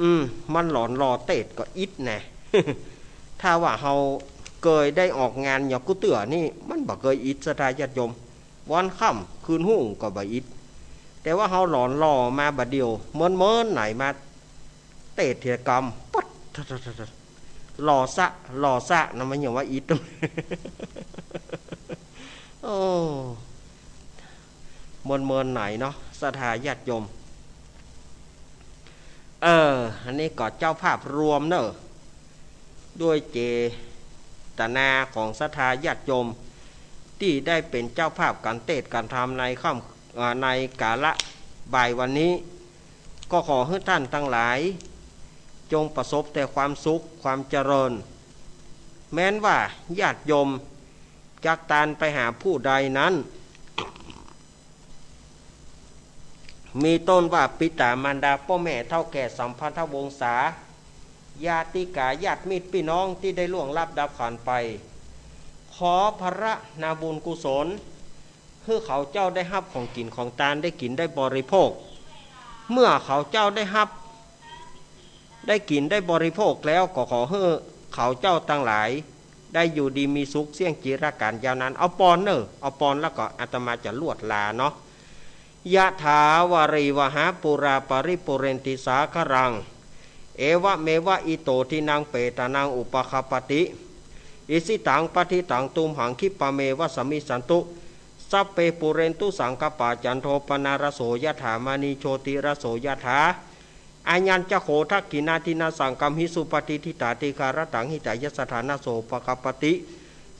อืม มันหลอนหล่อเตศน์ก็อิดแน่ ถ้าว่าเฮาเกยได้ออกงานหยอกกู้เตื้อนี่ มันบ่เกยอิด ศรัทธาญาติโยม วันค่ำคืนฮุ่งก็บ่อิด แต่ว่าเฮาหลอนหล่อมาบ่าเดี่ยว เมินๆ ไหนมา เตศน์เถียกรรม ปั๊ด หล่อซะ หล่อซะนะ มันยังว่าอิด โอ้ เมินๆ ไหนเนาะ ศรัทธาญาติโยม เออ อันนี้ก็เจ้าภาพรวมเนอะ ด้วยเจตนาของศรัทธาญาติโยม ตี้ได้เป๋นเจ้าภาพก๋านเตศน์ก๋านธรรมในค่ำ อ่า ในกาละบ่ายวันนี้ ก็ขอหื้อต้านตังหลาย จงประสบแต่ความสุขความเจริญ แม้นว่าญาติโยมจักตานไปหาผู้ใดนั้น มีต้นว่าปิต๋ามารดาป้อแม่เฒ่าแก่สัมพันธวงศา ญาติกาญาติมิตรปี้น้องตี้ได้ล่วงลับดับขันไป ขอผละนาบุญกุศล หื้อเขาเจ้าได้ฮับของกิ๋นของตานได้กิ๋นได้บริโภค เมื่อเขาเจ้าได้ฮับ ได้กิ๋นได้บริโภคแล้วก็ขอหื้อเขาเจ้าตังหลาย ได้อยู่ดีมีสุขเสี้ยงจีรกาลยาวนาน เอาปอนเน่อ เอาปอนแล้วก็อาตมาจะลวดลาเนาะ ยะถาวาริวหาปูราปริปูเรนติสาคารัง เอวะเมวะอิโตทินังเปตานังอุปคปปติ อิสิตังปัตถิตังตุมหังคิปะเมวะสมมิชฌันตุ สัพเพปูเรนตุสังกัปปาจันโทปนารโสยะถามะณีโชติรโสยะถา อายัญจะโขทักขินาทินาสังกัมหิสุปฏิทิตาติคารตังหิตายะสถานะโสปคปปติ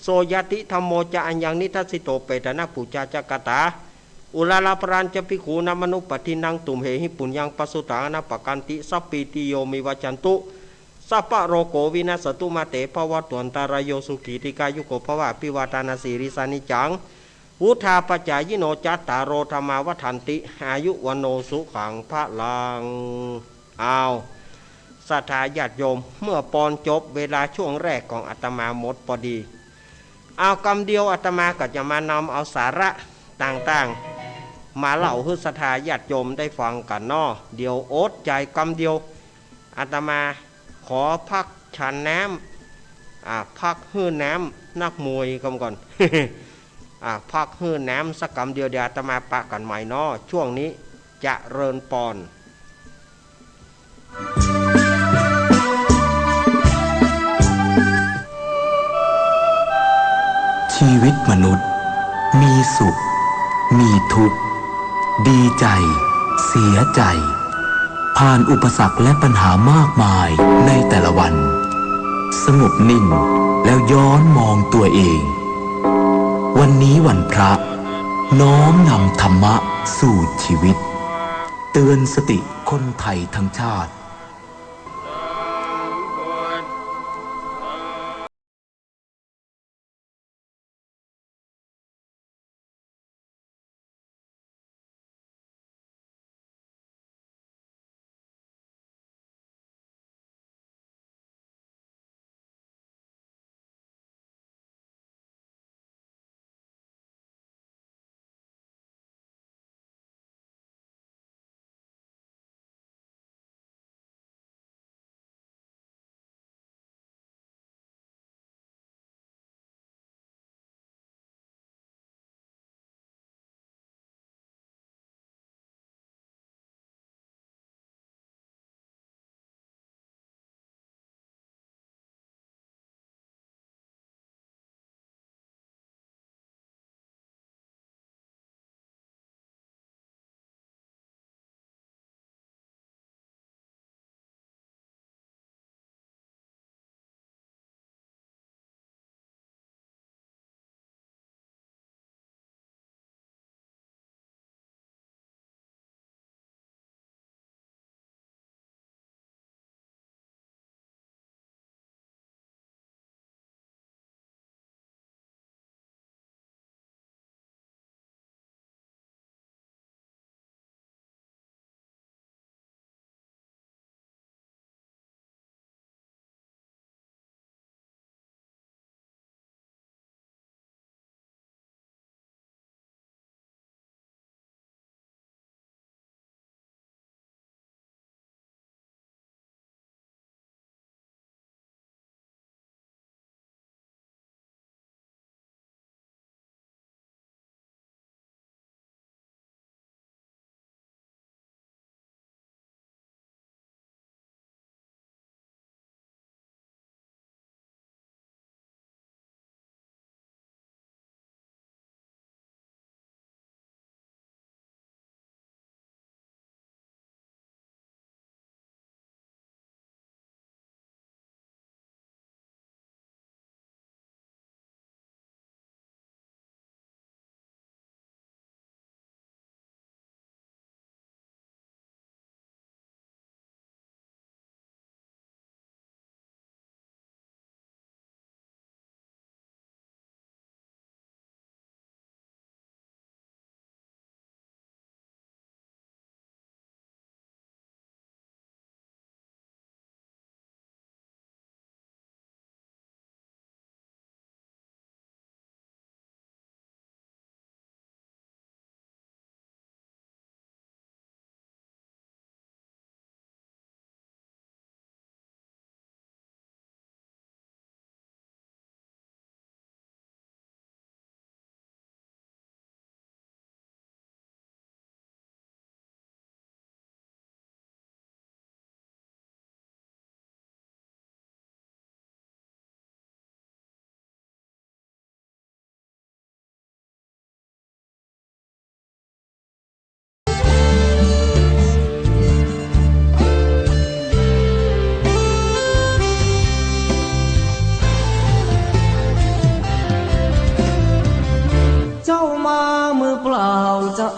โสยะติธัมโมจะอายังนิทัสสิโตเปตานะปูจาจะกตา Uḷāraparañca bhikkhūnamanuppadinnaṃ tumhehi puññaṃ pasutaṃ anappakanti. Sabbītiyo vivajjantu, sabbarogo vinassatu, mā te bhavatvantarāyo, sukhī dīghāyuko bhava. Abhivādanasīlissa niccaṃ vuḍḍhāpacāyino, cattāro dhammā vaḍḍhanti, āyu vaṇṇo sukhaṃ balaṃ. เอา ศรัทธาญาติโยม เมื่อปอนจบ เวลาช่วงแรกของอาตมาหมดพอดี เอากำเดียว อาตมาก็จะมานำเอาสาระต่างๆ มาเล่าหื้อศรัทธาญาติโยมได้ฟังกั๋นเนาะ เดี๋ยวอดใจ๋กำเดียว อาตมาขอพักฉันน้ำ อ่า พักหื้อน้ำนักมวยกำก่อน อ่า พักหื้อน้ำสักกำเดียว เดี๋ยวอาตมาปะกั๋นใหม่เนาะ ช่วงนี้เจริญปอน ชีวิตมนุษย์ มีสุข มีทุกข์ ดีใจ เสียใจ ผ่านอุปสรรคและปัญหามากมายในแต่ละวัน สงบนิ่งแล้วย้อนมองตัวเอง วันนี้วันพระ น้อมนำธรรมะสู่ชีวิต เตือนสติคนไทยทั้งชาติ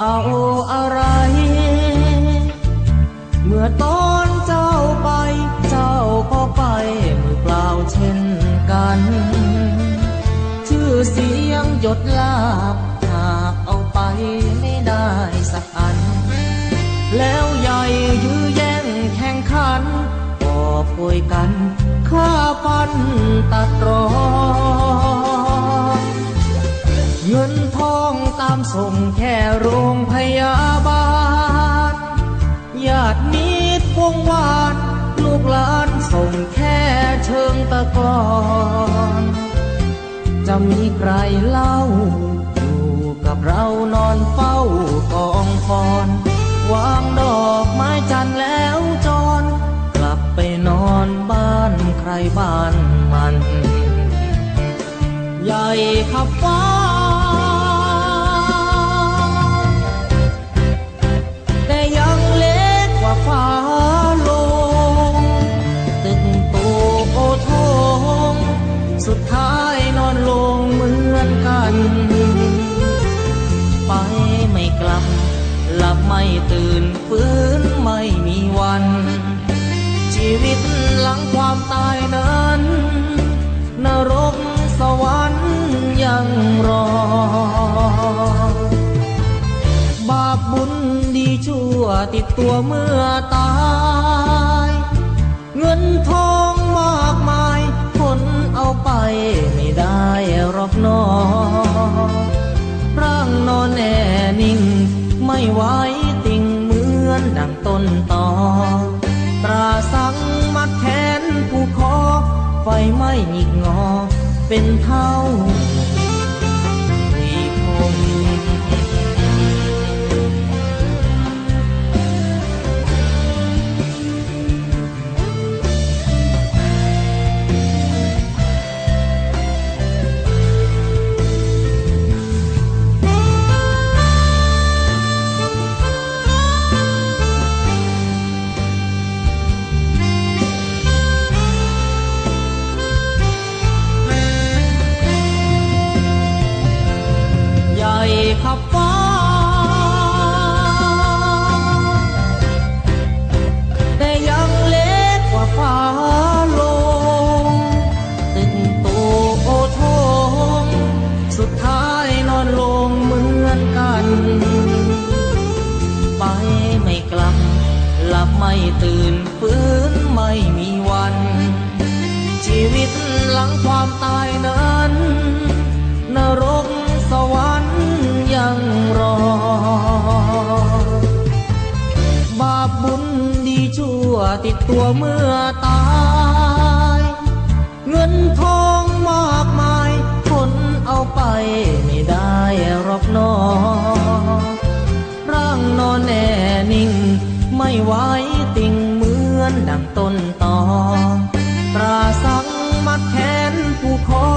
เอาอะไร เมื่อต๋อนเจ้าไป เจ้าก็ไปมือเปล่าเช่นกั๋น จื้อเสียงยศลาภ หากเอาไปไม่ได้สักอัน แล้วใหญ่ยื้อแย่งแข่งขัน กอบโกยกั๋น ฆ่าฟันตัดรอน เงินทองต๋ามส่งแค่โรงพยาบาล ญาติมิตรวงวาน ลูกหลานส่งแค่เชิงตะกอน จะมีใครเล่า อยู่กับเรานอนเฝ้ากองฟอน วางดอกไม้จันทร์แล้วจร กลับไปนอนบ้านใครบ้านมัน ใหญ่ขับฟ้า แต่ยังเล็กกว่าฟ้าโลง ตึกโตโอโถง สุดท้ายนอนลงเหมือนกั๋น ไปไม่กลับ หลับไม่ตื่น ฟื้นไม่มีวัน ชีวิตหลังความต๋ายนั้น นรกสวรรค์ยังรอ บาปบุญดีชั่วติดตั๋วเมื่อต๋าย เงินทองมากมาย ขนเอาไปไม่ได้หรอกหนอ ร่างนอนแน่นิ่ง ไม่ไหวติงเหมือนดังต้นตอ ตราสังมัดแขนผูกคอ ไฟไหม้หงิกงอ เป็นเท่าผุยผง ใหญ่ขับฟ้า แต่ยังเล็กกว่าฟ้าโลง ตึกโตโอโถง สุดท้ายนอนลงเหมือนกั๋น ไปไม่กลับ หลับไม่ตื่น ฟื้นไม่มีวัน ชีวิตหลังความต๋ายนั้น นรกสวรรค์ยังรอ บาปบุญดีชั่วติดตั๋วเมื่อต๋าย เงินทองมากมาย ขนเอาไปไม่ได้หรอกหนอ ร่างนอนแน่นิ่ง ไม่ไหวติงเหมือนดังต้นตอ ตราสังมัดแขนผูกคอ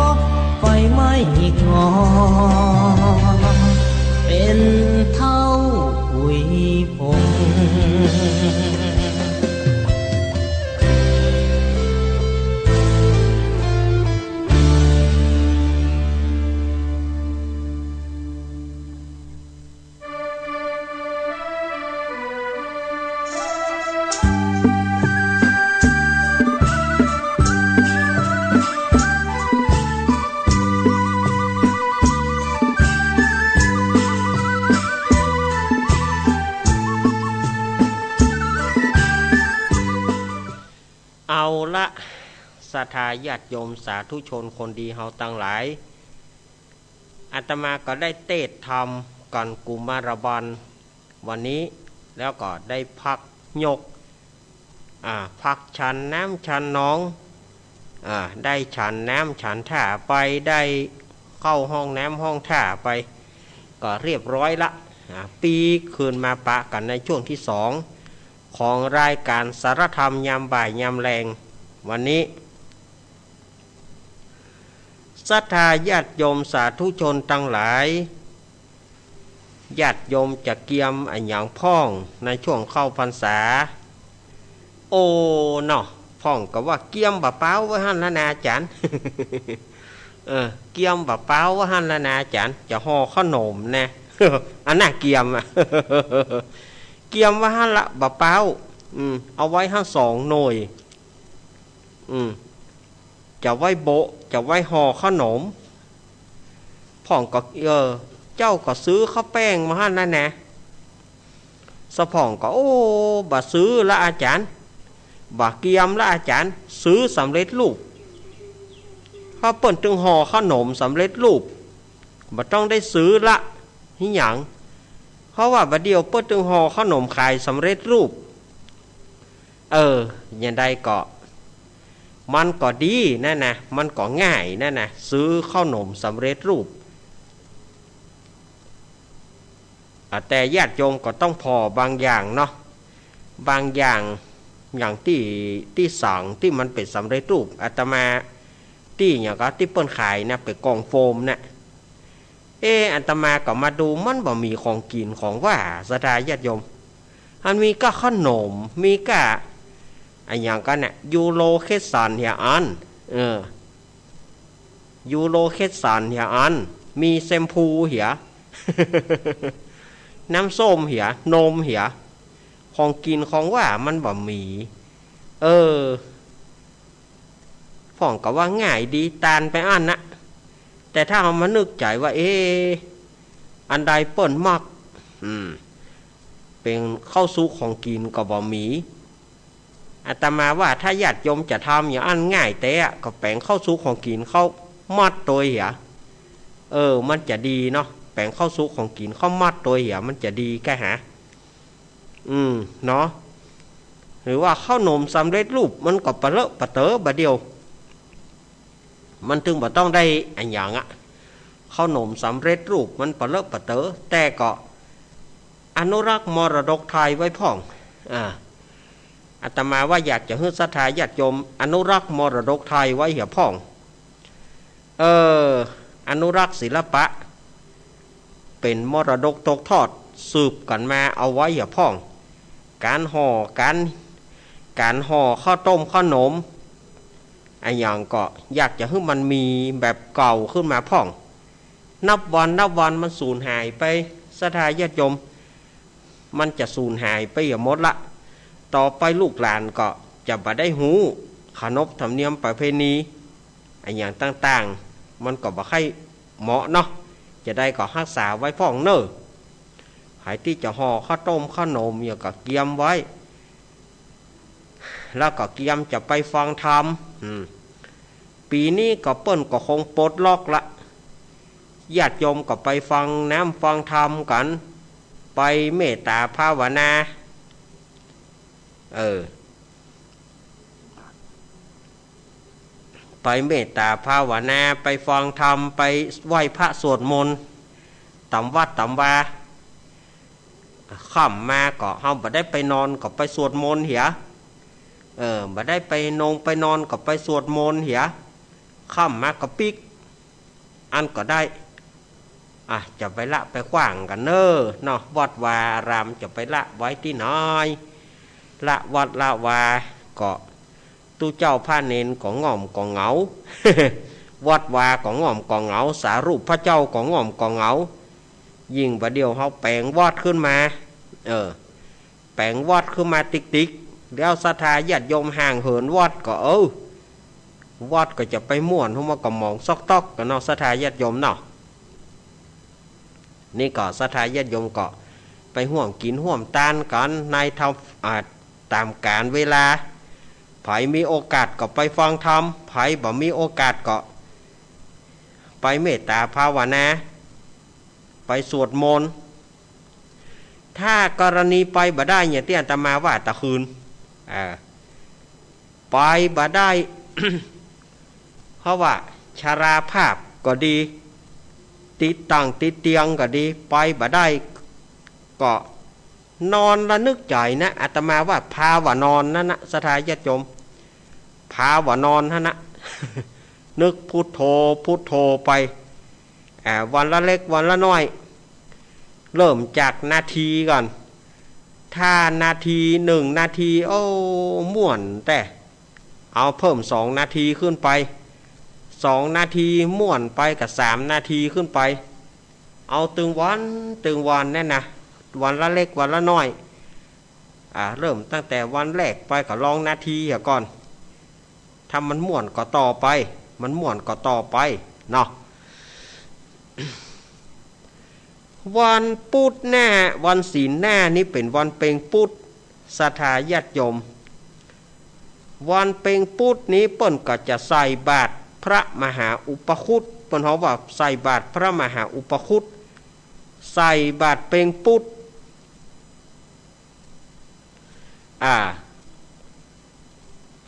ไฟไหม้หงิกงอ เป็นเท่าผุยผง เอาละ ศรัทธาญาติโยมสาธุชนคนดีเฮาตังหลาย อาตมาก็ได้เตสน์ธรรมก่อนกุมารบาลวันนี้ แล้วก็ได้พักยก อ่า พักฉันน้ำฉันหนอง อ่า ได้ฉันน้ำฉันท่าไป ได้เข้าห้องน้ำห้องท่าไป ก็เรียบร้อยละ อ่า ปี๊คืนมาปะกั๋นในช่วงตี้สองของรายก๋านสารธรรมยามบ่ายยามแลง วันนี้ ศรัทธาญาติโยมสาธุชนตังหลาย ญาติโยมจะเกียมอะหยังพ่องในช่วงเข้าพรรษา โอ้เนาะ พ่องก็ว่าเกียมบ่าเป๋าไว้หั้นละนาอาจ๋ารย์ เออ เกียมบ่าเป๋าไว้หั้นละนาอาจ๋ารย์ จะห่อเข้าหนมนะ อันน่ะเกียมอะ เกียมไว้หั้นละบ่าเป๊า อืม เอาไว้หั้นสองหน่วย อืม จะไว้โบะ จะไว้ห่อข้าวหนม พ่องก็ เออ เจ้าก็ซื้อข้าวแป้งมาหั้นนั่นนะ สะพ่องก็ โอ้ บ่ซื้อละอาจ๋ารย์ บ่เกียมละอาจ๋ารย์ ซื้อสำเร็จรูป เพราะเปิ้นตึงห่อข้าวหนมสำเร็จรูป บ่ต้องได้ซื้อละ อิหยัง เพราะว่าบ่าเดี่ยวเปิ้นตึงห่อข้าวหนมขายสำเร็จรูป เออ อย่างใดก็ มันก็ดีนั่นนะ มันก็ง่ายนั่นนะ ซื้อข้าวหนมสำเร็จรูป อ่ะ แต่ญาติโยมก็ต้องผ่อบางอย่างเนาะ บางอย่าง อย่างตี้ ตี้สังตี้มันเป๋นสำเร็จรูป อาตมา ตี้หยังก็ตี้เปิ้นขายนะ เป๋นกล่องโฟมนะ เอ๊ะ อาตมาก็มาดูมันบ่มีของกิ๋นของหว่าน ศรัทธาญาติโยม มันมีก้าข้าวหนม มีก้า อะหยังกั๋นน่ะ ยูโรเคสสันเหียอัน เออ ยูโรเคสสันเหียอัน มีแชมพูเหีย น้ำส้มเหีย นมเหีย ของกิ๋นของหว่านมันบ่มี เออ พ่องก็ว่าง่ายดี ตานไปอั้นนะ แต่ถ้าเฮามานึกใจ๋ว่า เอ๊ะ อันใดเปิ้นมัก อืม เป๋นข้าวสุกของกิ๋นก็บ่มี อาตมาว่าถ้าญาติโยมจะทำอย่างอั้นง่ายแต๊อะ ก็แป๋งข้าวสุกของกิ๋นเข้าหม้อตวยเหีย เออ มันจะดีเนาะ แป๋งข้าวสุกของกิ๋นเข้าหม้อตวยเหีย มันจะดีแก่หา อืม เนาะ หรือว่าข้าวหนมสำเร็จรูปมันก็ปะเลอะปะเต๋อบ่าเดี่ยว มันตึงบ่ต้องได้อะหยังอะ ข้าวหนมสำเร็จรูปมันปะเลอะปะเต๋อ แต่ก็อนุรักษ์มรดกไทยไว้พ่อง อ่า อาตมาว่าอยากจะหื้อศรัทธาญาติโยมอนุรักษ์มรดกไทยไว้เหียพ่อง เออ อนุรักษ์ศิลปะ เป๋นมรดกตกทอดสืบกั๋นมาเอาไว้เหียพ่อง ก๋านห่อ ก๋าน ก๋านห่อข้าวต้มข้าวหนม อะหยังก็อยากจะหื้อมันมีแบบเก่าขึ้นมาพ่อง นับวันนับวันมันสูญหายไป ศรัทธาญาติโยม มันจะสูญหายไปเหียหมดละ ต่อไปลูกหลานก็จะบ่ได้ฮู้ขนบธรรมเนียมประเพณี อะหยังต่างๆ มันก็บ่ใค่เหมาะเนาะ จะใดก็ฮักษาไว้พ่องเน่อ ใผตี้จะห่อข้าวต้มข้าวหนมหยังก็เกียมไว้ แล้วก็เกียมจะไปฟังธรรม อืม ปี๋นี้ก็เปิ้นก็คงปลดล็อกละ ญาติโยมก็ไปฟังน้ำฟังธรรมกั๋น ไปเมตตาภาวนา เออ ไปเมตตาภาวนา ไปฟังธรรม ไปไหว้พระสวดมนต์ ต๋ามวัดต๋ามวา ค่ำมาก็เฮาบ่ได้ไปนอนก็ไปสวดมนต์เหีย เออ บ่ได้ไปนงไปนอนก็ไปสวดมนต์เหีย ค่ำมาก็ปิ๊ก อั้นก็ได้ อ่ะ จะไปละไปขว้างกั๋นเน่อเนาะ วัดวาอารามจะไปละไว้ตี้ไหน ละวัดละวา ก็ตุ๊เจ้าพระเณรก็ง่อมก็เหงา วัดวาก็ง่อมก็เหงา สารูปพระเจ้าก็ง่อมก็เหงา ยิ่งบ่าเดี่ยวเฮาแป๋งวัดขึ้นมา เออ แป๋งวัดขึ้นมาติ๊กๆ แล้วศรัทธาญาติโยมห่างเหินวัดก็ เออ วัดก็จะไปม่วน ฮู้ว่าก็หมองซอกต๊อกกั๋นเนาะ ศรัทธาญาติโยมเนาะ นี่ก็ศรัทธาญาติโยมก็ไปฮ่วมกิ๋นฮ่วมตานกั๋นในธรรม อ่า ต๋ามกาลเวลา ใผมีโอกาสก็ไปฟังธรรม ใผบ่มีโอกาสก็ไปเมตตาภาวนา ไปสวดมนต์ ถ้ากรณีไปบ่ได้อย่างตี้อาตมาว่าตะคืน อ่า ไปบ่ได้ เพราะว่าชราภาพก็ดี ติดตังติดเตียงก็ดี ไปบ่ได้ก็นอนระนึกใจ๋นะ อาตมาว่าภาวนอนนั่นนะ ศรัทธาญาติโยม ภาวนอนหั้นนะ นึกพุทโธ พุทโธไป อ่า วันละเล็กวันละน้อย เริ่มจากนาทีก่อน ถ้านาที หนึ่งนาที โอ้ ม่วนแต๊ เอาเพิ่มสองนาทีขึ้นไป สองนาทีม่วนไปก็สามนาทีขึ้นไป เอาตึงวันตึงวันแน่นะ วันละเล็กวันละน้อย อ่า เริ่มตั้งแต่วันแรกไปก็ลองนาทีเหียก่อน ถ้ามันม่วนก็ต่อไป มันม่วนก็ต่อไปเนาะ วันปุธหน้า วันศีลหน้านี้เป๋นวันเป็งปุธ ศรัทธาญาติโยม วันเป็งปุธนี้เปิ้นก็จะใส่บาตรพระมหาอุปคุต เปิ้นฮ้องว่าใส่บาตรพระมหาอุปคุต ใส่บาตรเป็งปุธ อ่า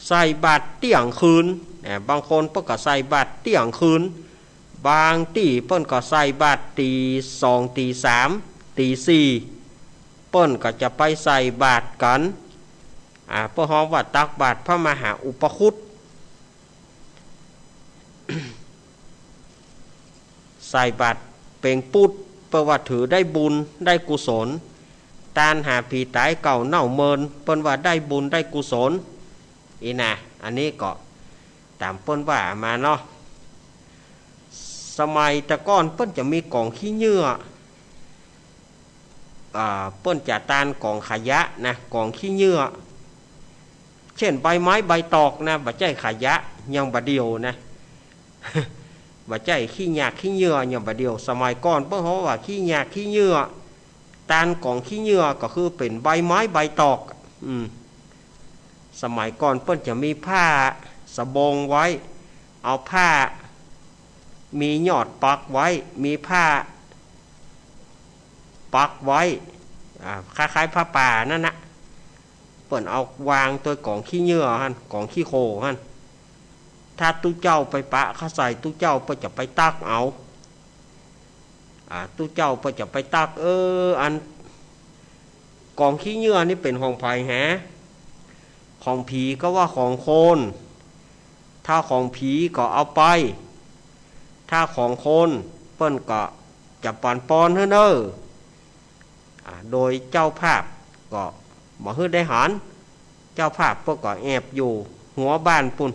ใส่บาตรเตี้ยงคืน อ่า บางคนเปิ้นก็ใส่บาตรเตี้ยงคืน บางตี้เปิ้นก็ใส่บาตรตี๋สอง ตี๋สาม ตี๋สี่ เปิ้นก็จะไปใส่บาตรกั๋น อ่า เปิ้นฮ้องว่าตักบาตรพระมหาอุปคุต ใส่บาตรเป็งปุธ เปิ้นว่าถือได้บุญได้กุศล ตานหาผีต๋ายเก่าเน่าเมิน เปิ้นว่าได้บุญได้กุศล อี้นะ อันนี้ก็ต๋ามเปิ้นว่ามาเนาะ สมัยแต่ก่อนเปิ้นจะมีก๋องขี้เหยื่อ อ่า เปิ้นจะตานก๋องขยะนะ ก๋องขี้เหยื่อ เจ้นใบไม้ใบตอกนะ บ่ใจ้ขยะ อย่างบ่าเดี่ยวนะ บ่ใจ้ขี้หยากขี้เหยื่อ อย่างบ่าเดี่ยว สมัยก่อนเปิ้นฮ้องว่าขี้หยากขี้เหยื่อ ตานก๋องขี้เหยื่อก็คือเป๋นใบไม้ใบตอก อืม สมัยก่อนเปิ้นจะมีผ้าสะบงไว้ เอาผ้า มียอดปักไว้ มีผ้าปักไว้ อ่า คล้ายๆ ผ้าป่านั่นนะ เปิ้นเอาวางตวยก๋องขี้เหยื่อหั้น ก๋องขี้โคลนหั้น ถ้าตุ๊เจ้าไปปะเข้าใส่ ตุ๊เจ้าเปิ้นจะไปตักเอา อ่า ตุ๊เจ้าเปิ้นจะไปตัก เออ อันก๋องขี้เหยื่อนี่เป๋นของใผแห ของผีก็ว่าของคน ถ้าของผีก็เอาไป ถ้าของคนเปิ้นก็จะปั๋นปอนหื้อเน่อ อ่า โดยเจ้าภาพก็บ่หื้อได้หัน เจ้าภาพเปิ้นก็แอบอยู่หัวบ้านปู้น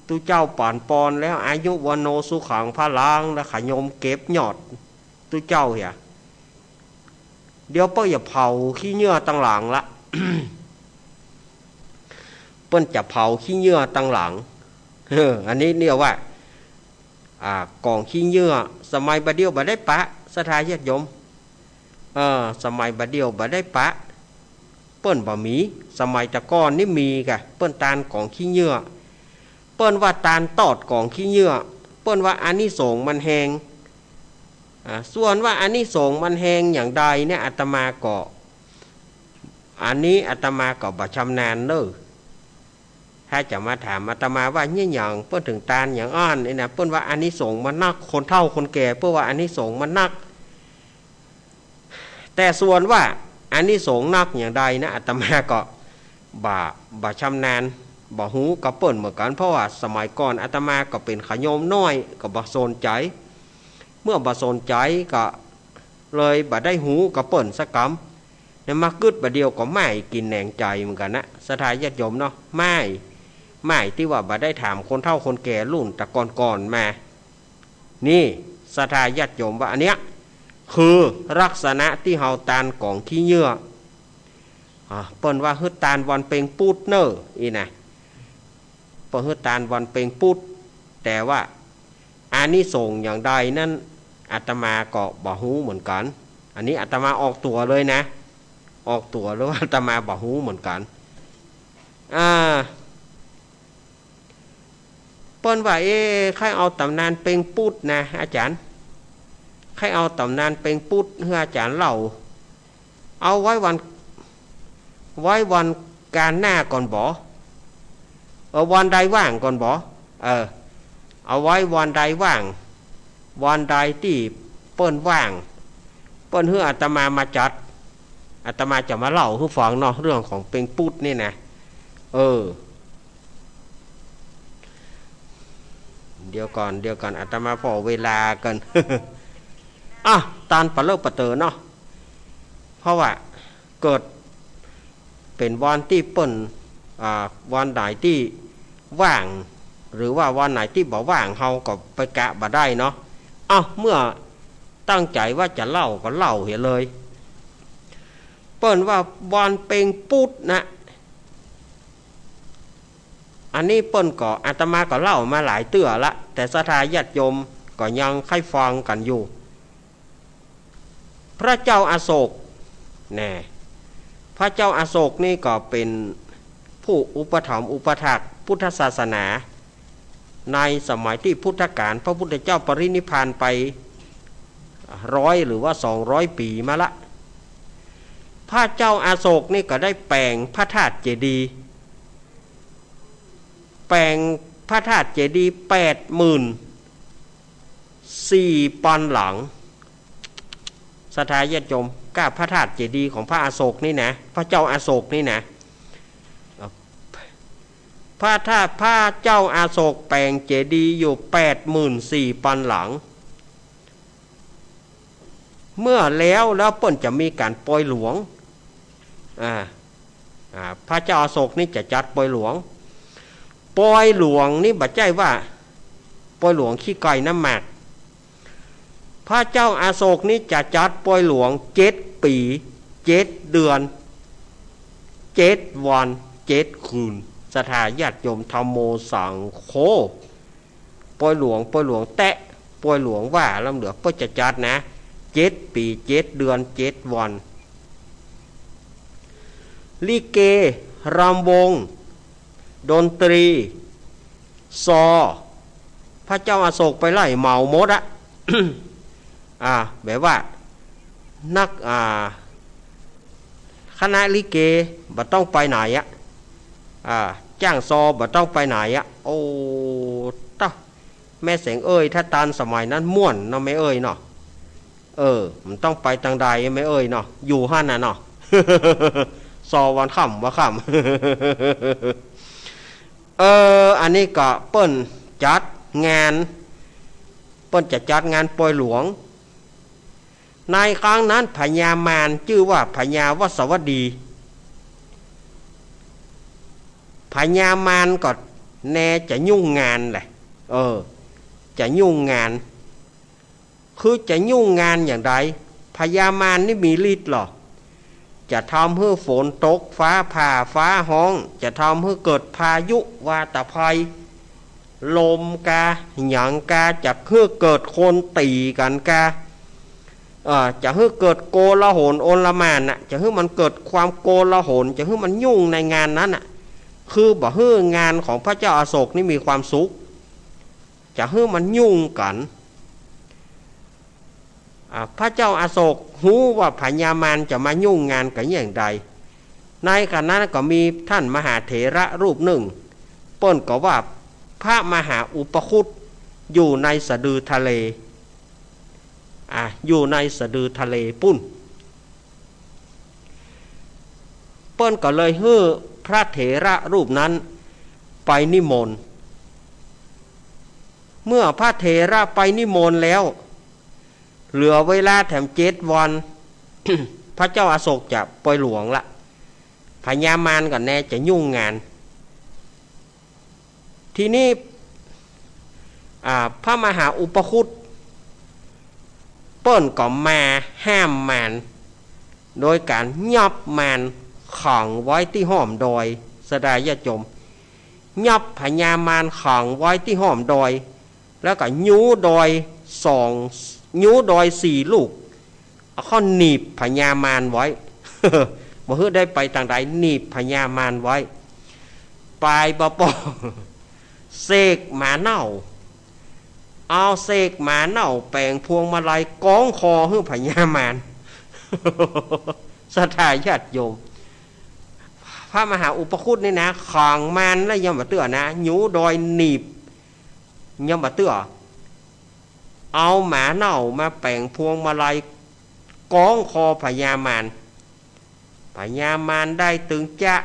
ตุ๊เจ้าปั๋นปอนแล้ว อายุวัณโณสุขังพลัง แล้วขะยมเก็บยอดตุ๊เจ้าเหีย เดี๋ยวเปิ้นจะเผาขี้เหยื่อตังหลังละ เปิ้นจะเผาขี้เหยื่อตังหลัง เออ อันนี้เรียกว่า อ่า ก๋องขี้เหยื่อ สมัยบ่าเดี่ยวบ่ได้ปะ ศรัทธาญาติโยม เออ สมัยบ่าเดี่ยวบ่ได้ปะ เปิ้นบ่มี สมัยแต่ก่อนนี่มีก่ะ เปิ้นตานก๋องขี้เหยื่อ เปิ้นว่าตานตอดก๋องขี้เหยื่อ เปิ้นว่าอานิสงส์มันแฮง อ่า ส่วนว่าอานิสงส์มันแฮงอย่างใดเนี่ย อาตมาก็ อันนี้อาตมาก็บ่ชำนาญเน่อ ถ้าจะมาถามอาตมาว่าเนี่ยหยังเปิ้นถึงตานอย่างอั้นนี่นะ เปิ้นว่าอานิสงส์มันนัก คนเฒ่าคนแก่เปิ้นว่าอานิสงส์มันนัก แต่ส่วนว่าอานิสงส์นักอย่างใดนะ อาตมาก็บ่ บ่ชำนาญ บ่ฮู้กับเปิ้นเหมือนกั๋น เพราะว่าสมัยก่อนอาตมาก็เป๋นขะโยมน้อย ก็บ่สนใจ๋ เมื่อบ่สนใจ๋ก็เลยบ่ได้ฮู้กับเปิ้นสักกำ เนี่ยมากึ๊ดบ่าเดี่ยวก็ไหม้กิ๋นแหนงใจ๋เหมือนกั๋นนะ ศรัทธาญาติโยมเนาะ ไหม้ ไหม้ตี้ว่าบ่ได้ถามคนเฒ่าคนแก่รุ่นแต่ก่อนๆ มา นี่ ศรัทธาญาติโยมว่าอันเนี้ย คือลักษณะตี้เฮาตานก๋องขี้เหยื่อ อ่า เปิ้นว่าหื้อตานวันเป็งปุธเน่อ อี้นะ เปิ้นหื้อตานวันเป็งปุธ แต่ว่าอานิสงส์อย่างใดนั้น อาตมาก็บ่ฮู้เหมือนกั๋น อันนี้อาตมาออกตั๋วเลยนะ ออกตั๋วเลยว่าอาตมาบ่ฮู้เหมือนกั๋น อ่า เปิ้นว่า เอ๊ะ ใค่เอาต๋ำนานเป็งปุธนะ อาจ๋ารย์ ใค่เอาต๋ำนานเป็งปุธหื้ออาจ๋ารย์เล่า เอาไว้วัน ไว้วันก๋านหน้าก่อนบ่ เออ วันใดว่างก่อนบ่ เออ เอาไว้วันใดว่าง วันใดตี้เปิ้นว่าง เปิ้นหื้ออาตมามาจัด อาตมาจะมาเล่าหื้อฟังเนาะ เรื่องของเป็งปุธนี่นะ เออ เดี๋ยวก่อน เดี๋ยวก่อน อาตมาผ่อเวลาก่อน อ่ะ ตานปะเลอะปะเต๋อเนาะ เพราะว่าเกิดเป๋นวันตี้เปิ้น อ่า วันไหนตี้ว่าง หรือว่าวันไหนตี้บ่ว่าง เฮาก็ไปกะบ่ได้เนาะ เอ้า เมื่อ ตั้งใจ๋ว่าจะเล่าก็เล่าเหียเลย เปิ้นว่าวันเป็งปุ๊ดนะ อันนี้เปิ้นก็ อาตมาก็เล่ามาหลายเตื้อละ แต่ศรัทธาญาติโยมก็ยังใค่ฟังกั๋นอยู่ พระเจ้าอโศก แน่ พระเจ้าอโศกนี่ก็เป๋นผู้อุปถัมภ์อุปถากพุทธศาสนา ในสมัยตี้พุทธกาล พระพุทธเจ้าปรินิพพานไปร้อยหรือว่าสองร้อยปี๋มาละ พระเจ้าอโศกนี่ก็ได้แป๋งพระธาตุเจดีย์ แป๋งพระธาตุเจดีย์แปดหมื่นสี่ปันหลัง ศรัทธาญาติโยม ก้าพระธาตุเจดีย์ของพระอโศกนี่นะ พระเจ้าอโศกนี่นะ พระธาตุ พระเจ้าอโศกแป๋งเจดีย์อยู่แปดหมื่นสี่ปันหลัง เมื่อแล้ว แล้วเปิ้นจะมีก๋านปอยหลวง อ่า อ่า พระเจ้าอโศกนี่จะจัดปอยหลวง ปอยหลวงนี่บ่ใจ้ว่า ปอยหลวงขี้ไก่น้ำหมาก พระเจ้าอโศกนี่จะจัดปอยหลวงเจ็ดปี๋ เจ็ดเดือน เจ็ดวัน เจ็ดคืน ศรัทธาญาติโยม ธัมโมสังโฆ ปอยหลวง ปอยหลวงแต๊ะ ปอยหลวงว่าล้ำเหลือ เปิ้นจะจัดนะ เจ็ดปี๋ เจ็ดเดือน เจ็ดวัน ลิเก รำวง ดนตรี ซอ พระเจ้าอโศกไปไล่เหมาหมดอะ อ่า แบบว่า นัก อ่า คณะลิเกบ่ต้องไปไหนอะ อ่า จ้างซอบ่ต้องไปไหนอะ โอ้ ตะ แม่แสงเอ้ย ถ้าต๋อนสมัยนั้นม่วนเนาะ แม่เอ้ยเนาะ เออ บ่ต้องไปตางใด แม่เอ้ยเนาะ อยู่หั้นน่ะเนาะ ซอวันค่ำว่าค่ำ เออ อันนี้ก็เปิ้นจัดงาน เปิ้นจะจัดงานปอยหลวง ในครั้งนั้นพญามารจื้อว่าพญาวัสวัสดี พญามารก็แน่จะยุ่งงานแหละ เออ จะยุ่งงาน คือจะยุ่งงานอย่างใด พญามารนี่มีฤทธิ์เหรอ จะทำหื้อฝนตก ฟ้าผ่า ฟ้าฮ้อง จะทำหื้อเกิดพายุ วาตภัย ลมกา หยังกา จะหื้อเกิดคนตี๋กั๋นกา เอ่อ จะหื้อเกิดโกลาหลโอลหม่านน่ะ จะหื้อมันเกิดความโกลาหล จะหื้อมันยุ่งในงานนั้นน่ะ คือบ่หื้องานของพระเจ้าอโศกนี่มีความสุข จะหื้อมันยุ่งกั๋น อ่า พระเจ้าอโศกฮู้ว่าพญามารจะมายุ่งงานกั๋นอย่างใด ในขณะนั้นก็มีท่านมหาเถระรูปนึ่ง เปิ้นก็ว่าพระมหาอุปคุต อยู่ในสะดือทะเล อ่า อยู่ในสะดือทะเลปุ้น เปิ้นก็เลยหื้อพระเถระรูปนั้นไปนิมนต์ เมื่อพระเถระไปนิมนต์แล้ว เหลือเวลาแถมเจ็ดวัน พระเจ้าอโศกจะปอยหลวงละ พญามารก็แน่จะยุ่งงาน ทีนี้ อ่า พระมหาอุปคุต เปิ้นก็มาห้ามมาร โดยก๋านยับมารขังไว้ตี้ห้อมดอย ศรัทธาญาติโยม ยับพญามารขังไว้ตี้ห้อมดอย แล้วก็ยู้ดอยสอง ยู้ดอยสี่ลูก เอาเข้าหนีบพญามารไว้ บ่หื้อได้ไปตางใด หนีบพญามารไว้ ปายบ่ปอ เสกหมาเน่า เอาเสกหมาเน่าแป๋งพวงมาลัยคล้องคอหื้อพญามาร ศรัทธาญาติโยม พระมหาอุปคุตนี่นะ ขังมารแล้วยังบ่เตื้อนะ ยู้ดอยหนีบ ยังบ่เตื้อ เอาหมาเน่ามาแป๋งพวงมาลัยคล้องคอพญามาร พญามารได้ตึงจ๊ะ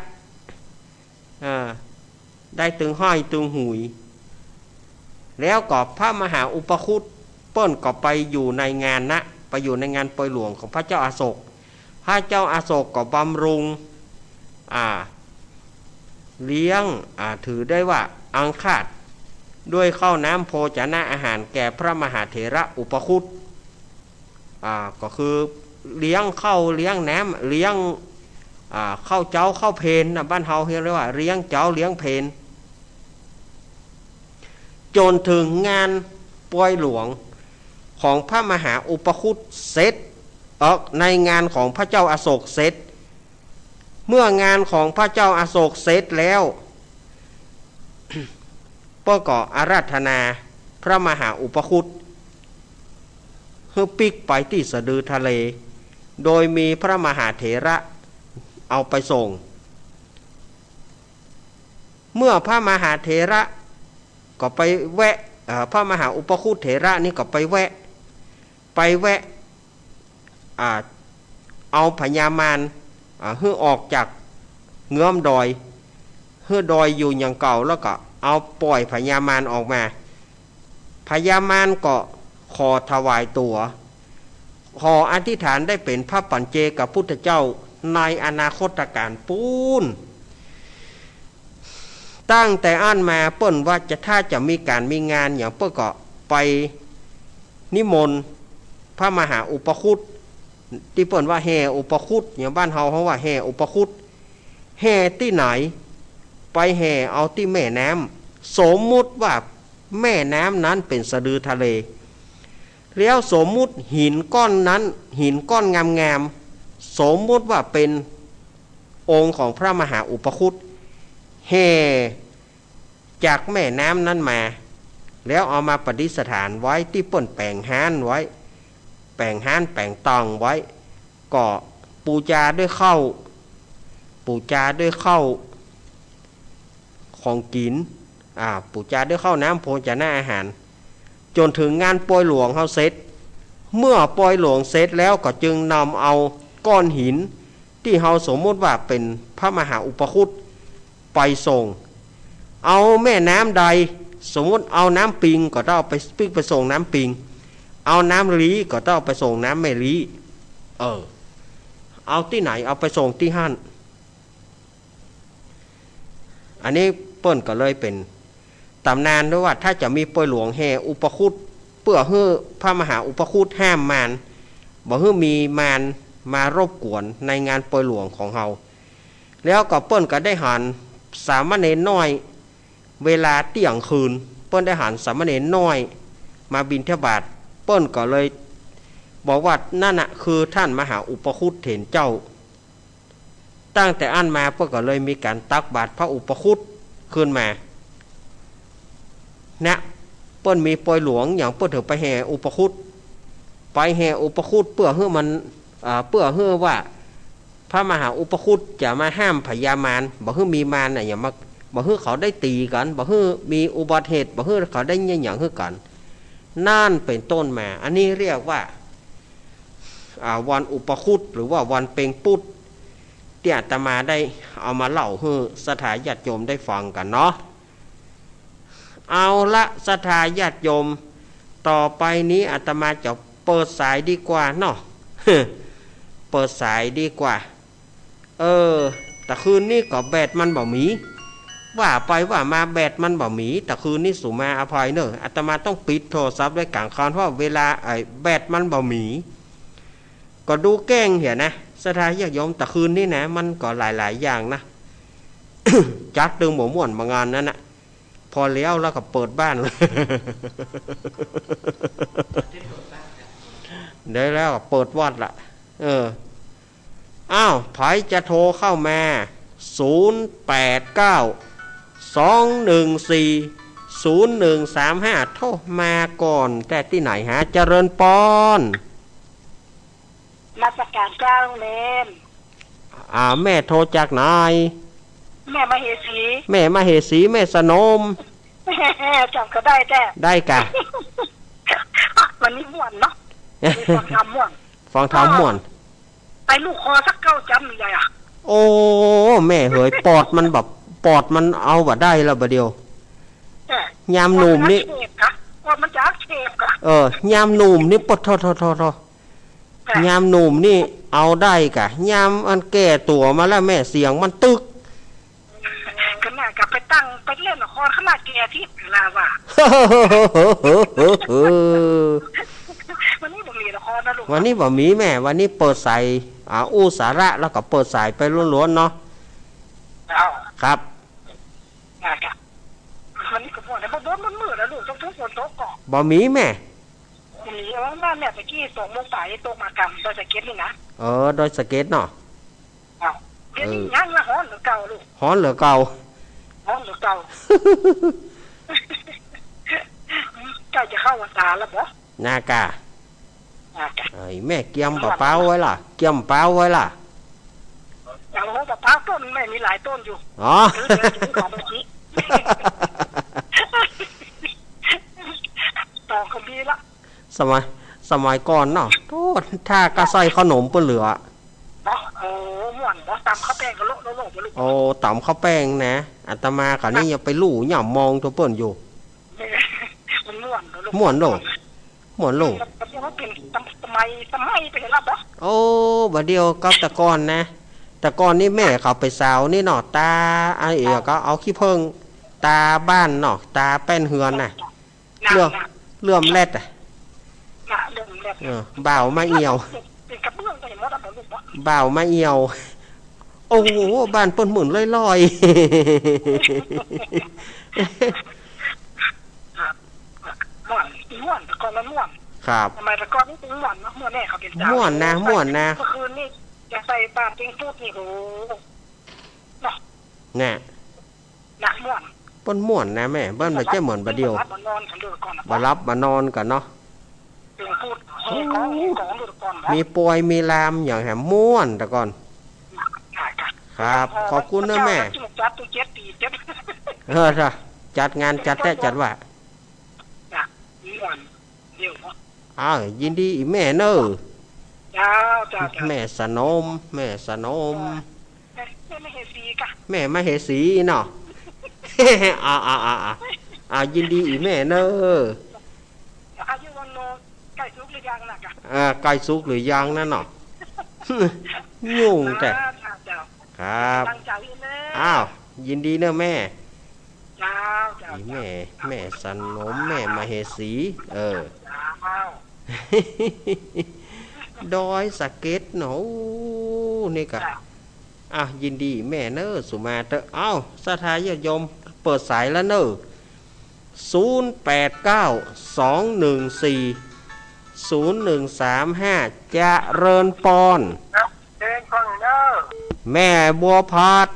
อ่า ได้ตึงห้อยตึงหุย แล้วก็พระมหาอุปคุต เปิ้นก็ไปอยู่ในงานนะ ไปอยู่ในงานปอยหลวงของพระเจ้าอโศก พระเจ้าอโศกก็บำรุง อ่า เลี้ยง อ่า ถือได้ว่าอังคาด ด้วยข้าวน้ำโภชนะอาหารแก่พระมหาเถระอุปคุต อ่า ก็คือเลี้ยงข้าวเลี้ยงน้ำ เลี้ยง อ่า ข้าวเจ๊าข้าวเพลน่ะ บ้านเฮาเรียกว่าเลี้ยงเจ๊าเลี้ยงเพล จ๋นเถิงงานปอยหลวงของพระมหาอุปคุตเสร็จ เอ่อ ในงานของพระเจ้าอโศกเสร็จ เมื่องานของพระเจ้าอโศกเสร็จแล้ว เปิ้นก็อาราธนาพระมหาอุปคุตหื้อปิ๊กไปตี้สะดือทะเล โดยมีพระมหาเถระเอาไปส่ง เมื่อพระมหาเถระก็ไปแวะ เอ่อ พระมหาอุปคุตเถระนี่ก็ไปแวะ ไปแวะ อ่า เอาพญามาร อ่า หื้อออกจากเงื้อมดอย หื้อดอยอยู่อย่างเก่า แล้วก็เอาป่อยพญามารออกมา พญามารก็ขอถวายตั๋ว ขออธิษฐานได้เป๋นพระปัจเจกพุทธเจ้าในอนาคตกาลปู๊น ตั้งแต่อั้นมาเปิ้นว่าจะ ถ้าจะมีก๋านมีงานหยัง เปิ้นก็ไปนิมนต์พระมหาอุปคุต ตี้เปิ้นว่าแห่อุปคุต อย่างบ้านเฮา เฮาว่าแห่อุปคุต แห่ตี้ไหน ไปแห่เอาตี้แม่น้ำ สมมุติว่าแม่น้ำนั้นเป๋นสะดือทะเล แล้วสมมุติหินก้อนนั้น หินก้อนงามๆ สมมุติว่าเป๋นองค์ของพระมหาอุปคุต แห่จากแม่น้ำนั้นมา แล้วเอามาประดิษฐานไว้ตี้เปิ้นแป๋งฮ้านไว้ แป๋งฮ้านแป๋งตองไว้ ก็ปู๋จาด้วยข้าว ปู๋จาด้วยข้าว ของกิ๋น อ่า ปู๋จาด้วยข้าวน้ำโภชนะอาหาร จ๋นเถิงงานปอยหลวงเฮาเสร็จ เมื่อปอยหลวงเสร็จแล้วก็จึงนำเอาก้อนหินตี้เฮาสมมุติว่าเป๋นพระมหาอุปคุตไปส่ง เอาแม่น้ำใด สมมุติเอาน้ำปิงก็ต้องเอาไปปิ๊กไปส่งน้ำปิง เอาน้ำลี้ก็ต้องเอาไปส่งน้ำแม่ลี้ เออ เอาตี้ไหนเอาไปส่งตี้หั้น อันนี้เปิ้นก็เลยเป๋นต๋ำนานด้วยว่า ถ้าจะมีปอยหลวงแห่อุปคุต เปื้อหื้อพระมหาอุปคุตห้ามมาร บ่หื้อมีมารมารบกวนในงานปอยหลวงของเฮา แล้วก็เปิ้นก็ได้หันสามเณรน้อย เวลาเตี้ยงคืน เปิ้นได้หันสามเณรน้อยมาบิณฑบาต เปิ้นก็เลยบอกว่า นั่นน่ะคือท่านมหาอุปคุตเถรเจ้า ตั้งแต่อั้นมาเปิ้นก็เลยมีก๋านตักบาตรพระอุปคุตขึ้นมา นะ เปิ้นมีปอยหลวงหยังเปิ้นเถิงไปแห่อุปคุต ไปแห่อุปคุตเปื้อหื้อมัน อ่า เปื้อหื้อว่า พระมหาอุปคุตจะมาห้ามพญามาร บ่หื้อมีมารน่ะ อย่ามา บ่หื้อเขาได้ตี๋กั๋น บ่หื้อมีอุบัติเหตุ บ่หื้อเขาได้เยียะหยังหื้อกั๋น นั่นเป๋นต้นมา อันนี้เรียกว่า อ่า วันอุปคุต หรือว่าวันเป็งปุ๊ด ตี้อาตมาได้เอามาเล่าหื้อศรัทธาญาติโยมได้ฟังกั๋นเนาะ เอาละศรัทธาญาติโยม ต่อไปนี้อาตมาจะเปิดสายดีกว่าเนาะ เปิดสายดีกว่า เออ ตะคืนนี้ก็แบตมันบ่มี ว่าไปว่ามาแบตมันบ่มี ตะคืนนี้สุมาอภัยเน่อ อาตมาต้องปิดโทรศัพท์ไว้ก๋างคืน เพราะเวลาไอ้แบตมันบ่มี ก็ดูแก้งเหียนะ ศรัทธาญาติโยม ตะคืนนี้นะ มันก็หลายๆ อย่างนะ จัดตึงบ่ม่วนมางานนั้นน่ะ พอแล้ว แล้วก็เปิดบ้าน ได้แล้ว เปิดวัดละ เออ อ้าว ใผจะโทรเข้ามา ศูนย์แปดเก้า สองหนึ่งสี่ ศูนย์หนึ่งสามห้า โทรมาก่อน แต่ตี้ไหนฮะ เจริญปอน นมัสก๋านเจ้าเณร อ่า แม่โทรจากไหน แม่มเหสี แม่มเหสี แม่สนม จ๋ำก็ได้แต๊ ได้กะ วันนี้ม่วนเนาะ มีฟังธรรมม่วน ฟังธรรมม่วน ไปลูกคอสักเก้าจ๋ำนี่ได้อะ โอ้ แม่เหย ปอดมันแบบ ปอดมันเอาบ่ได้แล้วบ่าเดี่ยว เออ ยามหนุ่มนี่ ปอดมันอักเสบกะ ปอดมันจะอักเสบกะ เออ ยามหนุ่มนี่ปอด โธ่ โธ่ โธ่ โธ่ ค่ะ ยามหนุ่มนี่เอาได้กะ ยามอันแก่ตั๋วมาแล้วแม่ เสียงมันตึก ขนาดกลับไปตั้ง ไปเล่นละครขนาดแก่ที่ลาวะ วันนี้บ่มีละครนะ วันนี้บ่มีแม่ วันนี้เปิดสาย อ่า อู้สาระแล้วก็เปิดสายไปล้วนๆ เนาะ อ้าว ครับ อ่า ครับ วันนี้ก็บ่ได้ บ่ บ่ มันมืดแล้วลูก ต้องทุกฝนตกก่อน บ่มีแม่ บ่มี เออ มาแม่ ตะกี้สองโมงปลายตกมากำดอยสะเก็ดนี่นะ เออ ดอยสะเก็ดเนาะ อ้าว เดี๋ยวนี้ เออ ยังละ ฮ้อนเหลือเก่าลูก ฮ้อนเหลือเก่า ฮ้อนเหลือเก่า ใกล้จะเข้าพรรษาแล้วบ่ นากะ นากะ เอ้ย แม่เกียมปะเป๊าไว้ล่ะ เกียมเป๊าไว้ล่ะ เอาปะเป๊าต้น แม่มีหลายต้นอยู่ อ๋อ เดี๋ยว เดี๋ยว เดี๋ยวขอไปชี้ ตองก็มีละ สมัย สมัยก่อนเนาะ โธ่ ถ้ากะใส่ขนมเปิ้นเหลือ เนาะ โอ้ ม่วนเนาะ ตำข้าวแป้งก็โละโละโละโละ โอ้ ตำข้าวแป้งนะ อาตมาก็นี่ยังไปลู่ย่ำมองตัวเปิ้นอยู่ มันม่วนเนาะลูก ม่วนโลด ม่วนโลด มัน มันเรียกว่าเป็นสมัย สมัยไปแล้วบ่ โอ้ บ่าเดี่ยวกับแต่ก่อนนะ แต่ก่อนนี่แม่เขาไปซาวนี่เนาะ ตา อันเอ๋ก็เอาขี้เผิ้ง ตาบ้านเนาะ ตาแป้นเฮือนน่ะ น่ะ เลื่อม น่ะ เลื่อมแลดอะ น่ะ เลื่อมแลด เออ บ่าวมาเอี่ยว เป็นกระเบื้องไปหมดแล้วบ่ลูกบ่ บ่าวมาเอี่ยว โอ้โห บ้านเปิ้นหมื่นลอยๆ ครับ ม่วน ม่วน แต่ก่อนมันม่วน ครับ สมัยแต่ก่อนนี่มันม่วนเนาะ ม่วนแน่เขาเป็นสาว ม่วนนะ ม่วนนะ เมื่อคืนนี่จะใส่บาตรเต็งพูดนี่ โอ้โห เนาะ น่ะ น่ะ ม่วน เปิ้นม่วนนะแม่ เปิ้นบ่ใจ้เหมือนบ่าเดี่ยว บ่หลับบ่นอนกันเด้อก่อนนะ บ่หลับบ่นอนกันเนาะ เต็งพูด เฮกอง เฮกองเด้อก่อนนะ มีปอยมีลามอย่างแหมม่วนแต่ก่อน น่ะ ครับ ขอบคุณนะแม่ จัดตั้งเจ็ดปี เจ็ด เออ จ้ะ จัดงานจัดแต๊ะจัดว่า จ้ะ ม่วนเดี๋ยวเนาะ อ้าว ยินดีอีแม่เนอะ เจ้า เจ้า เจ้า แม่สนม แม่สนม เออ แม่ แม่มเหสีกะ แม่มเหสีเนาะ อ้าว อ้าว อ้าว อ้าว อ้าว ยินดีอีแม่เนอะ อายุวัณโณ ใก้สุขหรือยังน่ะกะ อ่า ใก้สุขหรือยังนั่นเนาะ ยุ่งแต๊ะ เจ้า เจ้า ครับ ตั้งใจ๋เนอะ อ้าว ยินดีเนอะแม่ เจ้า เจ้า อีแม่ เจ้า แม่สนม แม่มเหสี เออ เจ้า ดอยสะเก็ดเนาะ โอ้ นี่กะ เจ้า อ่ะ ยินดีแม่เนอะ สุมาเต๊อะ เอ้า ศรัทธาญาติโยม เปิดสายแล้วเนอะ ศูนย์แปดเก้า สองหนึ่งสี่ ศูนย์หนึ่งสามห้า เจริญปอน ครับ เจริญปอนเนอะ แม่บัวผัด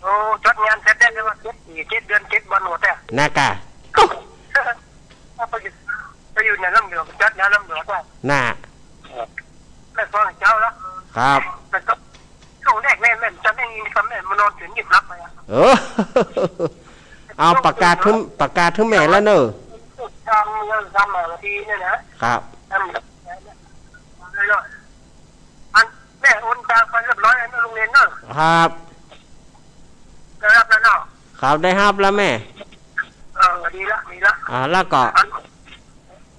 โอ้ จัดงานเสร็จได้เลยว่าเจ็ดปี เจ็ดเดือน เจ็ดวันหมดอะ น่ะกะ ไปอยู่ ไปอยู่ในลำเหลือง จัดงานลำเหลืองอะ น่ะ แม่ฟังเจ้าละ ครับ แต่ก็ ช่วงแรกแม่ แม่จะแม่งยิงกับแม่มานอนเฉยเงียบหลับไปอะ เออ เอาประกาศถึง ประกาศถึงแม่แล้วเนอะ ทำเงินทำมาทีเนี่ยนะ ครับ ทำเลยเนาะ อันแม่โอนตังไปเรียบร้อยแล้วนะลุงเนนเนอะ ครับ ได้ฮับแล้วเนาะ ครับ ได้ฮับแล้วแม่ เออ ดีละ ดีละ อ่า แล้วก็ อัน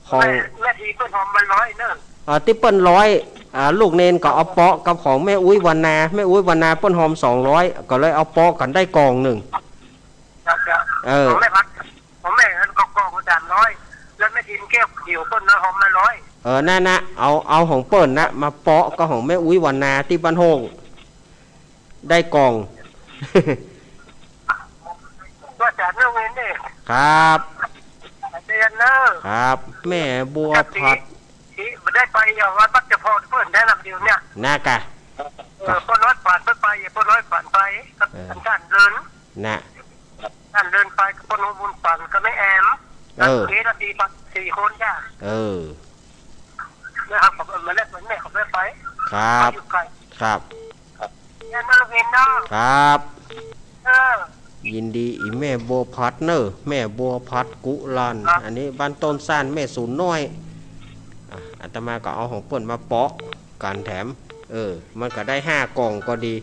ของ แม่ แม่ทีเปิ้นหอมมาร้อยเนอะ อ่า ตี้เปิ้นร้อย อ่า ลูกเนนก็เอาเปาะกับของแม่อุ๊ยวันนา แม่อุ๊ยวันนาเปิ้นหอมสองร้อย ก็เลยเอาเปาะกั๋นได้กล่องนึ่ง ครับ ครับ เออ ของแม่ผัด ของแม่นั้นก็กล่องละสามร้อย แล้วแม่ทีมแก้วเขียวเปิ้นนะหอมมาร้อย เออ นั่นนะ เอา เอาของเปิ้นนะ มาเปาะกับของแม่อุ๊ยวันนาตี้บ้านโฮ่ง ได้กล่อง ก็จะเรื่องเงินเนี่ย ครับ เดือนเนอะ ครับ แม่บัวผัด ที่บ่ได้ไปอย่างว่าปัจจุบันเปิ้นได้ลำเดียวเนี่ย น่ะกะ เออ ป้อน้อยปานเปิ้นไป ป้อน้อยปานไป กับ เออ อันท่านเดิน น่ะ ท่านเดินไป กับป้อน้อยบุญปาน กับแม่แอม เออ เจ๊ละสี่ปะ สี่คนจ้ะ เออ นะครับ ผมมาแลกเปลี่ยนแม่ของแม่ไป ครับ อยู่ไกล ครับ แม่มาลูกเห็นเนาะ ครับ เออ ยินดีอีแม่บัวผัดเนอะ แม่บัวผัดกุลาน ครับ อันนี้บ้านต้นซ่านแม่ศูนย์น้อย อ่ะ อาตมาก็เอาของเปิ้นมาเปาะกั๋นแถม เออ มันก็ได้ห้ากล่องก็ดี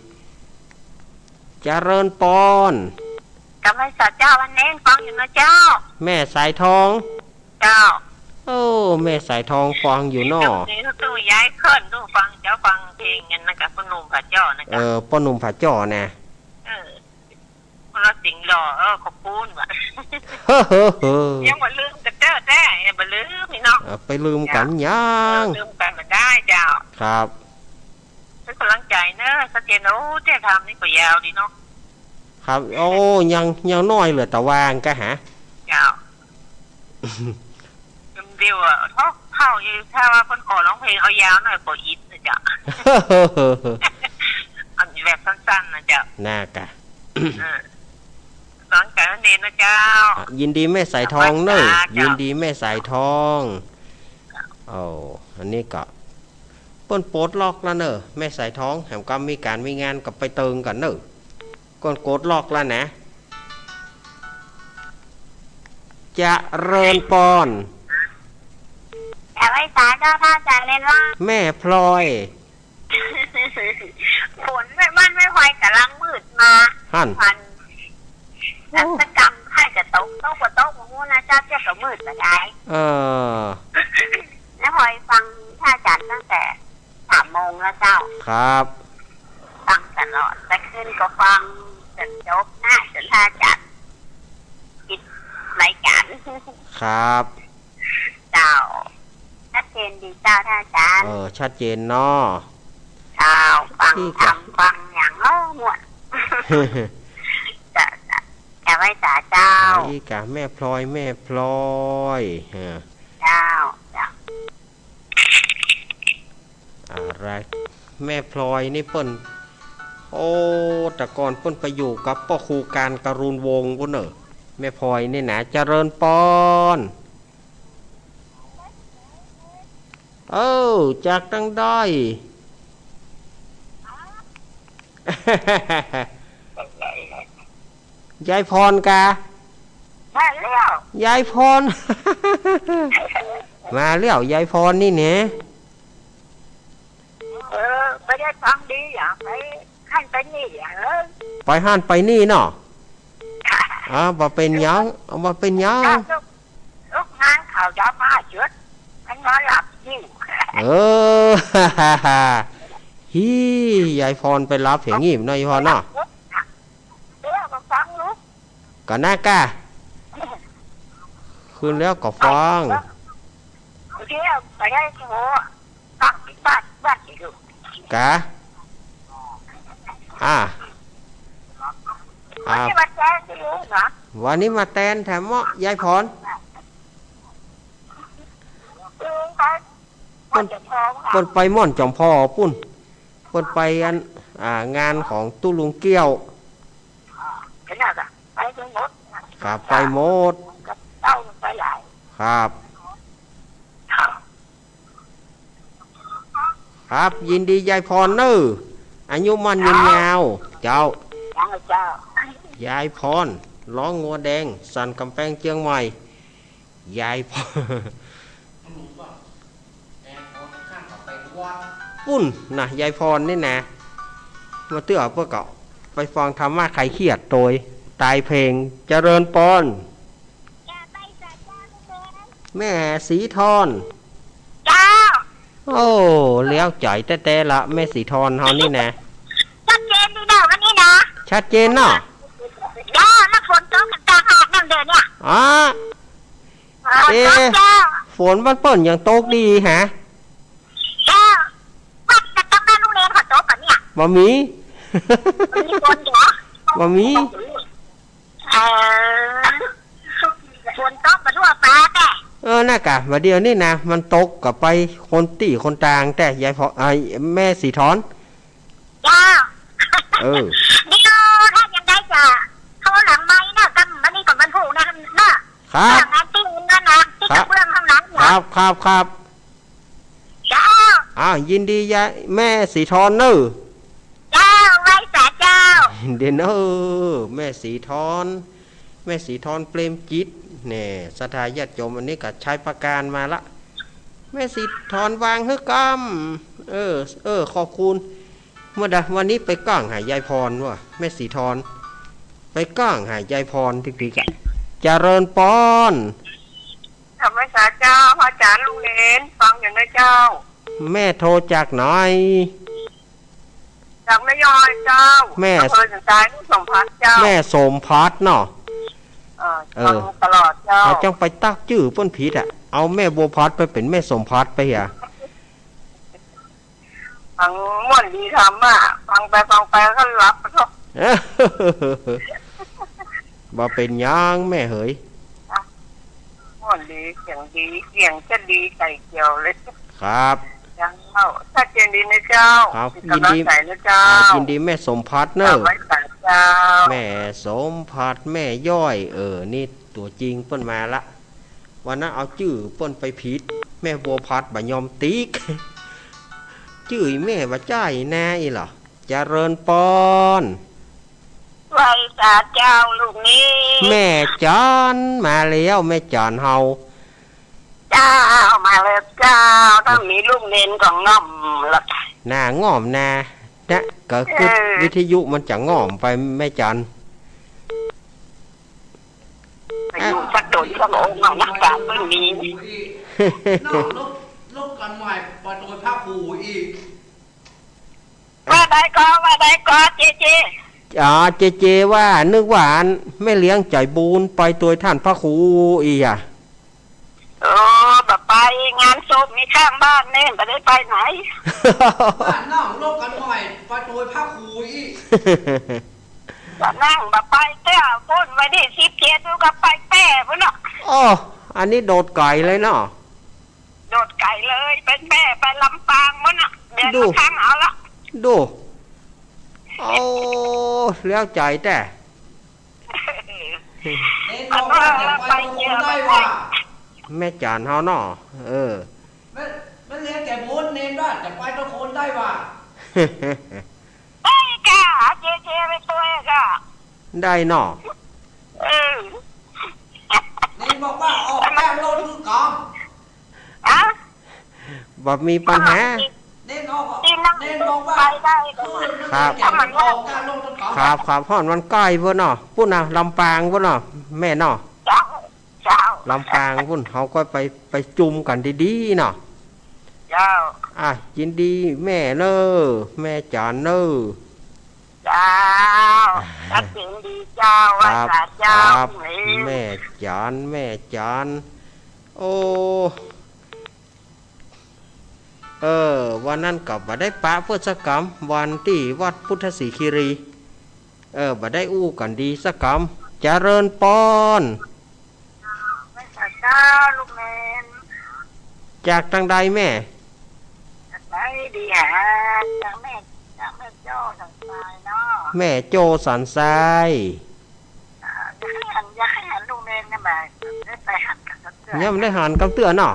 เจริญปอน กำไรสาเจ้าวันเน้นฟังอยู่นะเจ้า แม่สายทอง เจ้า โอ้ แม่สายทองฟังอยู่เนาะ เดี๋ยวนี้ต้องย้ายเคลื่อนดูฟังเจ้าฟังเพลงกันนะกับป้อหนุ่มผาจ้อนะ เอ เจ้า อ ป้อหนุ่มผาจ้อนะ เออ คนละสิงห์หล่อ เออ ขอบคุณว่ะ เฮ้อเฮ้อเฮ้อ ยังบ่ลืมกระเจ้อแต๊ ยังบ่ลืมนี่ เนาะ เอ่อ ไปลืมกั๋นยัง เออ ลืมกั๋นบ่ได้เจ้า ครับ เป๋นก๋ำลังใจ๋เนาะ ชัดเจน โอ้ เตี้ย ทำนี่ก็ยาวดีเนาะ ครับ โอ้ ยัง ยังน้อยเหลือตะวางกะหา เจ้า เดี๋ยวอะ เท่า เท่าอยู่ ถ้าว่าเปิ้นขอร้องเพลงเอายาวหน่อยก็อินนะเจ้า เอาแบบสั้นๆ นะเจ้า น่ากะ เออ สอนกันนั่นเองนะเจ้า อ่ะ ยินดีแม่สายทองเน่อ เจ้า ยินดีแม่สายทอง โอ้ อันนี้ก็ เปิ้นปลดล็อกแล้วเน่อ แม่สายทอง แหมก็มีก๋านมีงานก็ไปเติงกั๋นเน่อ ก้นปลดล็อกแล้วนะ เจริญปอน แผ่ไพศาลเจ้า ท่าจ๋ารย์เน้นว่า แม่พลอย ฝนแม่บ้านแม่พลอยก๋ำลังมืดมา หั้น วัน โอ้ แต่กำค่ายจะตก ตกบ่ตกบ่ฮู้นะเจ้า เตี้ยก็มืดบ่ได้ เออ แม่พลอยฟังท่าจ๋ารย์ตั้งแต่ สามโมงแล้วเจ้า ครับ ฟังตลอด แต่คืนก็ฟังจ๋นจบนะ จ๋นท่าจ๋ารย์ปิดรายก๋าน ครับ เจ้า ชัดเจนดีเจ้า ท่าจ๋ารย์ เออ ชัดเจนเนาะ เจ้า ฟัง อีกอะ ธรรม ฟังหยัง โอ้ ม่วน จะ จะ จะไหว้สาเจ้า อีกอะ แม่พลอย แม่พลอย เออ เจ้า เจ้า อะไร แม่พลอยนี่เปิ้น โอ้ แต่ก่อนเปิ้นไปอยู่กับป้อครูการกรุณวงศ์ปู้นเน่อ แม่พลอยนี่นะ เจริญปอน เออ จากตังใด ยายพรกา มาแล้ว ยายพร มาแล้ว ยายพรนี่แหนะ เออ ไปได้ฟังดีอย่าง ไปหั้นไปนี่อย่าง เออ ไปหั้นไปนี่เนาะ อ่า บ่เป๋นหยัง บ่เป๋นหยัง ลูก ลูกงานเขาจะมาเจิด มันนอนหลับอยู่ เออ ฮี่ ยายพรไปหลับเหียงงี้เนาะ ยายพรเนาะ เดี๋ยวก็ฟังลูก ก็น่ากะ คืนแล้วก็ฟัง เดี๋ยวไปได้โทร ฟังบ้าน บ้านสิลูก กะ อ่า อ่า วันนี้มาแตนสิลูกเนาะ วันนี้มาแตนแถมเมาะ ยายพร ลุงไป เปิ้น ม่อนจ๋อมพอค่ะ เปิ้นไปม่อนจ๋อมพอปู้น เปิ้นไปอัน อ่า งานของตุ๊ลุงเกี้ยว ไปน่ะกะ ไปกันหมด ครับ ไปหมด กับเต้าไปหลาย ครับ ครับ ครับ ยินดียายพรเน่อ อายุมั่นยืนยาว เจ้า เจ้า เจ้า ยายพร ร้องงัวแดง สันก๋ำแปงเจียงใหม่ ยายพร ปู้นนะ ยายพรนี่นะ มาเตื้อเปิ้นก็ไปฟังธรรมะคลายเครียดโตย ตายเพลง เจริญปอน แม่ศรีธร เจ้า โอ้ แล้วใจ๋แต๊ๆ ละ แม่ศรีธรเฮานี่นะ ชัดเจนดีเนาะวันนี้นะ ชัดเจนเนาะ เจ้า แล้วฝนตกกั๋นต่างหากนั่นเด้อเนี่ย อ๋อ เออ เอ๊ะ ตกเจ้า ฝนบ้านเปิ้นยังตกดีฮะ เจ้า ว่าแต่ตกบ้านลุงเลนเขาตกกั๋นเนี่ย บ่มี มีฝนเหรอ บ่มี เออ ฝนตกบ่ทั่วฟ้าแต่ เออ น่ากะ บ่าเดี่ยวนี้นะ มันตกก็ไปคนตี้คนตางแต่ ยายพร ไอ้ แม่ศรีธร เจ้า เออ เดี๋ยวถ้ายังได้จะโทรหลังไมค์นะ กำ วันนี้ก็วันพูกนะ นะ ครับ งานตี้นั่นนะ ตี้กระเบื้องข้างหลังนะ ครับ ครับ ครับ เจ้า อ้าว ยินดียาย แม่ศรีธรเน่อ เจ้า ไหว้สาเจ้า เดี๋ยวเน่อ แม่ศรีธร แม่ศรีธร เปรมจิต แน่ ศรัทธาญาติโยม อันนี้ก็ชัยประการมาละ แม่ศรีธรวางหื้อกำ เออ เออ ขอบคุณ เมื่อใดวันนี้ไปก้างหายายพรว่ะ แม่ศรีธร ไปก้างหายายพรติ๊กๆ อะ เจริญปอน ธรรมสาเจ้า พระอาจ๋ารย์ลุงเลน ฟังอยู่นะเจ้า แม่โทรจากไหน จากแม่ย้อยเจ้า แม่ อำเภอสันทราย แม่สมภัทรเจ้า แม่สมภัทรเนาะ เอ เออ ฟังตลอดเจ้า เฮาจั้งไปตั๊กจื้อเปิ้นผิดอะ เอาแม่บัวผัดไปเป๋นแม่สมผัดไปเหีย ฟังม่วนดีธรรมะ ฟังไปฟังไปก็หลับไปเถาะ บ่เป๋นหยังแม่เหย ม่วนดี เสียงดี เสียงจะดีใส่เกี่ยวเลย ครับ เจ้า ชัดเจนดีนะเจ้า ครับ เป๋นก๋ำลังใจ๋นะเจ้า ยินดี อ่า ยินดีแม่สมผัดเน่อ เอาไว้สาเจ้า แม่สมผัด แม่ย้อย เออ นี่ตั๋วจริงเปิ้นมาละ วันนั้นเอาจื้อเปิ้นไปผิด แม่บัวผัดบ่ยอมติ๊ก จื้ออีแม่บ่ใจ้นาอี้เหรอ เจริญปอน ไหว้สาเจ้าลูกนี้ แม่จันมาแล้ว แม่จันเฮา เจ้า มาแล้วเจ้า ถ้ามีลูกเณรก็ง่อมละ น่าง่อมนา นะ ก็คือ เออ วิทยุมันจะง่อมไปแม่จัน ไปอยู่สักต๋นสักองค์เอานะ กราบเปิ้นมี นอกลบ ลบกั๋นใหม่ ไปโตยพระครูอี้ ว่าใดก่อ ว่าใดก่อ เจเจ อ๋อ เจเจว่า นึกว่าอันแม่เลี้ยงใจ๋บุญไปโตยต้านพระครูอี้อะ เออ บ่ไป งานศพมีข้างบ้านเน่น บ่ได้ไปไหน บ้านนอกลบกั๋นใหม่ ไปโตยพระครูอี้ บ่นั่ง บ่ไปแต๊ ปุ้นวันตี้สิบเจ็ด ลูกก็ไปแป้ปุ้นเนาะ อ้อ อันนี้โดดไก๋เลยเนาะ โดดไก๋เลย ไปแป้ ไปลำปางปุ้นเนาะ เดือน ดู ละครั้งเอาละ ดู โอ้ แล้วใจ๋แต๊ เณรบอกว่าจะไปโตยคนใต้ว่า แม่จันเฮาเนาะ เออ แม่ แม่เลี้ยงใจ๋บุญ เณรว่าจะไปโตยคนใต้ว่า เอ้ย ก้า เจเจไปโตยก้า ได้เนาะ เออ เณรบอกว่าออกแป้งโลดหื้อกำ อะ บ่มีปัญหา เณรออก ที่นั่ง เณรบอกว่า ไปได้ ครับ ถ้ามันว่า ออกแป้งโลดหื้อกำ ครับ ครับ ฮอดมันใก้ปุ้นเนาะ ปุ้นน่ะ ลำปางปุ้นเนาะ แม่เนาะ เจ้า เจ้า ลำปางปุ้น เฮาก็ไป ไปจุมกั๋นดีๆ เนาะ เจ้า อ่ะ ยินดีแม่เน่อ แม่จันเน่อ เจ้า ชัดเจนดีเจ้า ครับ ไหว้สาเจ้า ครับ แม่จัน แม่จัน โอ้ เออ วันนั้นก็บ่ได้ปะเปิ้นสักกำ วันตี้วัดพุทธศรีคีรี เออ บ่ได้อู้กั๋นดีสักกำ เจริญปอน ไหว้สาเจ้าลูกเณร จากตางใดแม่ จากใดดีหา จากแม่ จากแม่โจ้สันทรายเนาะ แม่โจ้สันทราย อ่า อยากหื้อหัน อยากหื้อหันลูกเณรเนี่ย บ่ได้ไปหันกั๋นสักเตื้อ ยังบ่ได้หันกั๋นเตื้อเนาะ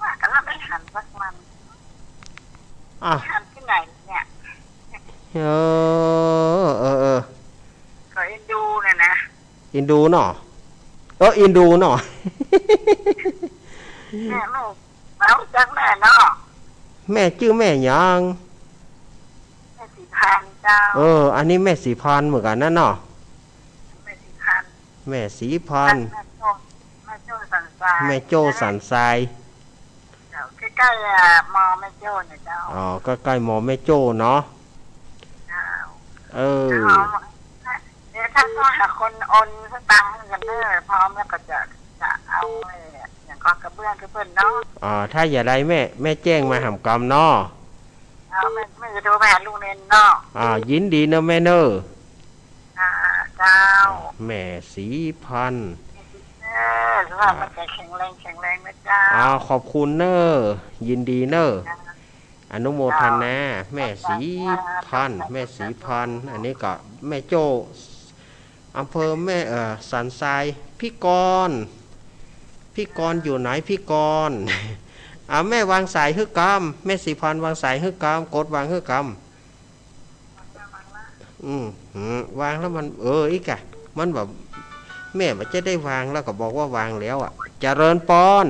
ว่ากั๋นแล้วไม่หันสักวัน อ่ะ หันตี้ไหนเนี่ย เออ เออ เออ ก็เอ็นดูเนี่ยนะ เอ็นดูเนาะ เออ เอ็นดูเนาะ แม่ แม่ เอาจักแม่เนาะ แม่จื้อแม่หยัง แม่ศรีพันธุ์เจ้า เออ อันนี้แม่ศรีพันธุ์เหมือนกั๋นนะเนาะ แม่ศรีพันธุ์ แม่ศรีพันธุ์ แม่โจ้ แม่โจ้สันทราย แม่โจ้สันทราย เจ้า ใก้ๆ อ่ะ มอแม่โจ้เนี่ยเจ้า อ๋อ ใก้ๆ มอแม่โจ้เนาะ เจ้า เออ เอา เดี๋ยวถ้าต้องหาคนโอนสตางค์กั๋นเน่อ พร้อมแล้วก็จะ จะเอาไอ้เนี่ย อย่างก็กระเบื้องให้เปิ้นเนาะ อ่า ถ้าจะได้แม่ แม่แจ้งมาหามกำเนาะ เอา แม่ แม่จะโทรไปหาลูกเณรเนาะ อ่า ยินดีเน่อแม่เน่อ อ่า เจ้า แม่ศรีพันธุ์ เออ สุขภาพร่างกายแข็งแรง แข็งแรงนะเจ้า อ่า ขอบคุณเน่อ ยินดีเน่อ เจ้า อนุโมทนา แม่ศรีพันธุ์ แม่ศรีพันธุ์ อันนี้ก็แม่โจ้ อำเภอแม่ เอ่อ สันทราย พี่กรณ์ พี่กรณ์อยู่ไหนพี่กรณ์ อ่า แม่วางสายหื้อกำ แม่ศรีพันธุ์วางสายหื้อกำ กดวางหื้อกำ อืม อืม วางแล้วมัน เออ อีกอะ มันแบบ แม่มันจะได้วางแล้วก็บอกว่าวางแล้วอะ เจริญปอน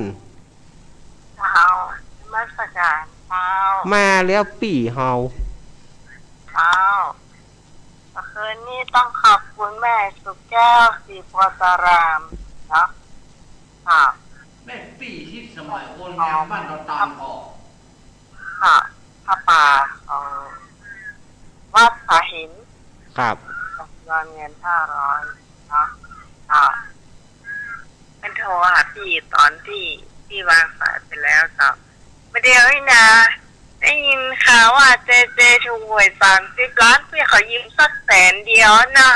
เจ้า นมัสการเจ้า มาแล้วปี้เฮา เจ้า เมื่อคืนนี้ต้องขอบคุณแม่สุแก้ว ศรีโพธาราม เนาะ ค่ะ แม่ปี้ที่สมัยโอนงานบ้านดอนตาลออก ค่ะ ผ้าป่าของวัดผาหิน ครับ จำนวนเงินห้าร้อย เนาะ ค่ะ โทรหาปี้ต๋อนตี้ ตี้วางสายไปแล้วเจ้า บ่าเดี่ยวนี้นา ได้ยินข่าวว่าเจเจถูกหวยสามสิบล้าน ปี้ขอยืมสักแสนเดียวนะ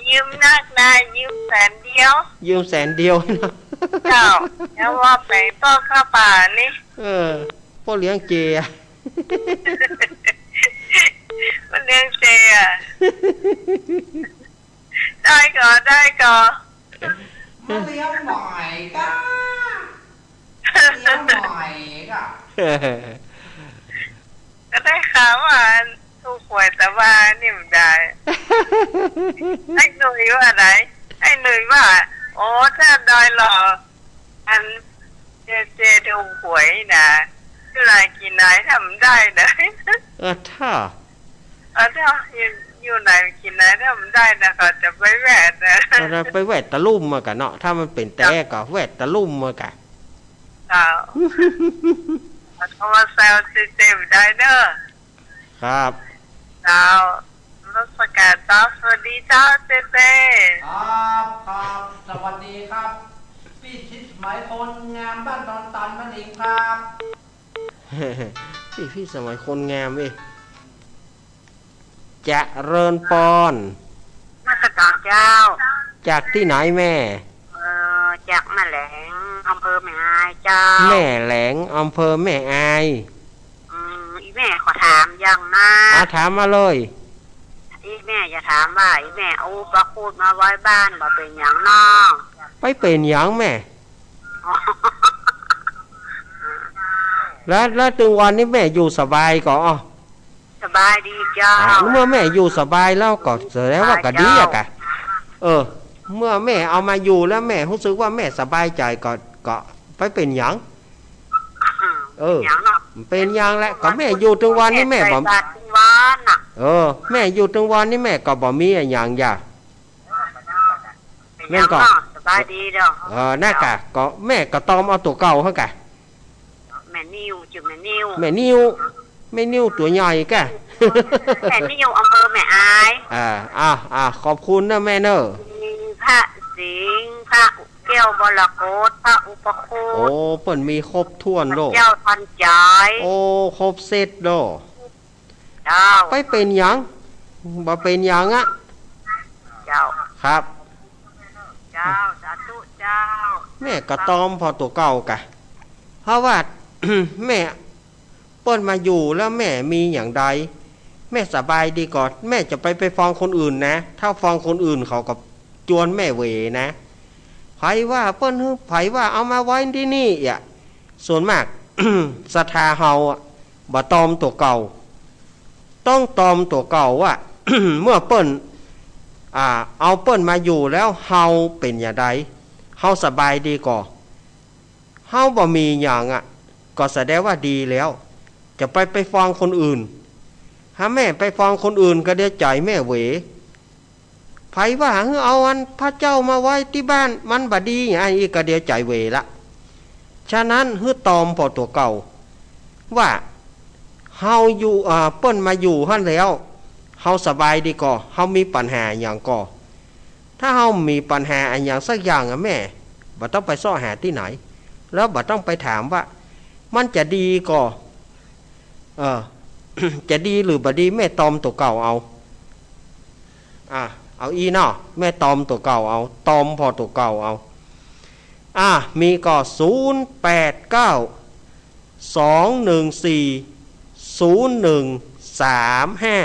ยืมนักนา ยืมแสนเดียว ยืมแสนเดียวนะ เจ้า แล้วว่าไปต้อนผ้าป่านี่ เออ ป้อเลี้ยงเจอะ ป้อเลี้ยงเจอะ ได้ก่อ ได้ก่อ มาเลี้ยงหมอยก้า เลี้ยงหมอยก้า ก็ได้ข่าวว่าถูกหวย แต่ว่านี่บ่ได้ ไอ้หนุ่ยว่าไง ไอ้หนุ่ยว่า โอ้ ถ้าดอยหล่อ อัน เจเจถูกหวยนะ อยู่ไหนกิ๋นไหนทำได้นะ เออ ถ้า เออ ถ้าอยู่ อยู่ไหนกิ๋นไหนทำได้นะ ก็จะไปแวะนะ เออ ไปแวะตะลุ่มมาก่ะเนาะ ถ้ามันเป๋นแต๊ก่อแวะตะลุ่มมาก่ะ เจ้า เอามาแซวเจเจบ่ได้เน่อ ครับ เจ้า นมัสก๋านเจ้า สวัสดีเจ้าเจเจ ครับ ครับ สวัสดีครับ ปี้ทิพย์สมัยคนงามบ้านดอนตันนั่นเองครับ ปี้ ปี้สมัยคนงามเอ้ย เจริญปอน นมัสก๋านเจ้า จากตี้ไหนแม่ เอ่อ จากแม่แหลง อำเภอแม่อายเจ้า แม่แหลง อำเภอแม่อาย อืม อี่แม่ขอถามอย่างนะ อ่ะ ถามมาเลย อี่แม่จะถามว่า อี่แม่เอาอุปคุตมาไว้บ้านบ่เป๋นหยังน้อ ไปเป๋นหยังแม่ แล้ว แล้วตึงวันนี้แม่อยู่สบายก่อ สบายดีเจ้า อ่ะ เมื่อแม่อยู่สบายแล้วก็แสดงว่าก็ดีอะกะ เออ เมื่อแม่เอามาอยู่แล้วแม่ฮู้สึกว่าแม่สบายใจ๋ก็ ก็ไปเป๋นหยัง เออ เป๋นหยังแหละ ก็แม่อยู่ตึงวันนี้แม่บ่ ใส่บาตรตึงวันน่ะ เออ แม่อยู่ตึงวันนี้แม่ก็บ่มีอะหยังอย่า แม่นก่อ สบายดีเนาะ เออ นั่นกะ ก็แม่ก็ตอมเอาตั๋วเก่าหั้นกะ แม่นิว จื้อแม่นิว แม่นิว แม่นิวตั๋วใหญ่กะ แม่นิว อำเภอแม่อาย อ่า อ่า อ่า ขอบคุณนะแม่เน่อ มีพระสิงห์ พระแก้วมรกต พระอุปคุต โอ้ เปิ้นมีครบถ้วนโล พระเจ้าทันใจ โอ้ ครบเซตโล เจ้า ไปเป๋นหยัง บ่เป๋นหยังอะ เจ้า ครับ เจ้า สาธุเจ้า แม่ก็ตอมผ่อตั๋วเก่ากะ เพราะว่า แม่ เปิ้นมาอยู่แล้วแม่มีอย่างใด แม่สบายดีก่อ แม่จะไป ไปฟ้องคนอื่นนะ ถ้าฟ้องคนอื่นเขาก็จวนแม่เหวนะ ใผว่าเปิ้นหื้อ ใผว่าเอามาไว้ตี้นี่อะ ส่วนมาก ศรัทธาเฮาอะ บ่ตอมตั๋วเก่า ต้องตอมตั๋วเก่าว่า เมื่อเปิ้น อ่า เอาเปิ้นมาอยู่แล้วเฮาเป๋นอย่างใด เฮาสบายดีก่อ เฮาบ่มีหยังอะ ก็แสดงว่าดีแล้ว จะไป ไปฟ้องคนอื่น ถ้าแม่ไปฟ้องคนอื่นก็เดี๋ยวใจ๋แม่เหว ใผว่าหื้อเอาอันพระเจ้ามาไว้ตี้บ้าน มันบ่ดี อันอี้ก็เดี๋ยวใจ๋เหวละ ฉะนั้นหื้อตอมผ่อตั๋วเก่า ว่าเฮาอยู่ อ่า เปิ้นมาอยู่หั้นแล้ว เฮาสบายดีก่อ เฮามีปัญหาหยังก่อ ถ้าเฮามีปัญหาอะหยังสักอย่างอะแม่ บ่ต้องไปเซาะหาตี้ไหน แล้วบ่ต้องไปถามว่า มันจะดีก่อ เออ จะดีหรือบ่ดี แม่ตอมตั๋วเก่าเอา อ่ะ เอาอี้เนาะ แม่ตอมตั๋วเก่าเอา ตอมผ่อตั๋วเก่าเอา อ่ะ มีก่อ ศูนย์แปดเก้า สองหนึ่งสี่ ศูนย์หนึ่งสามห้า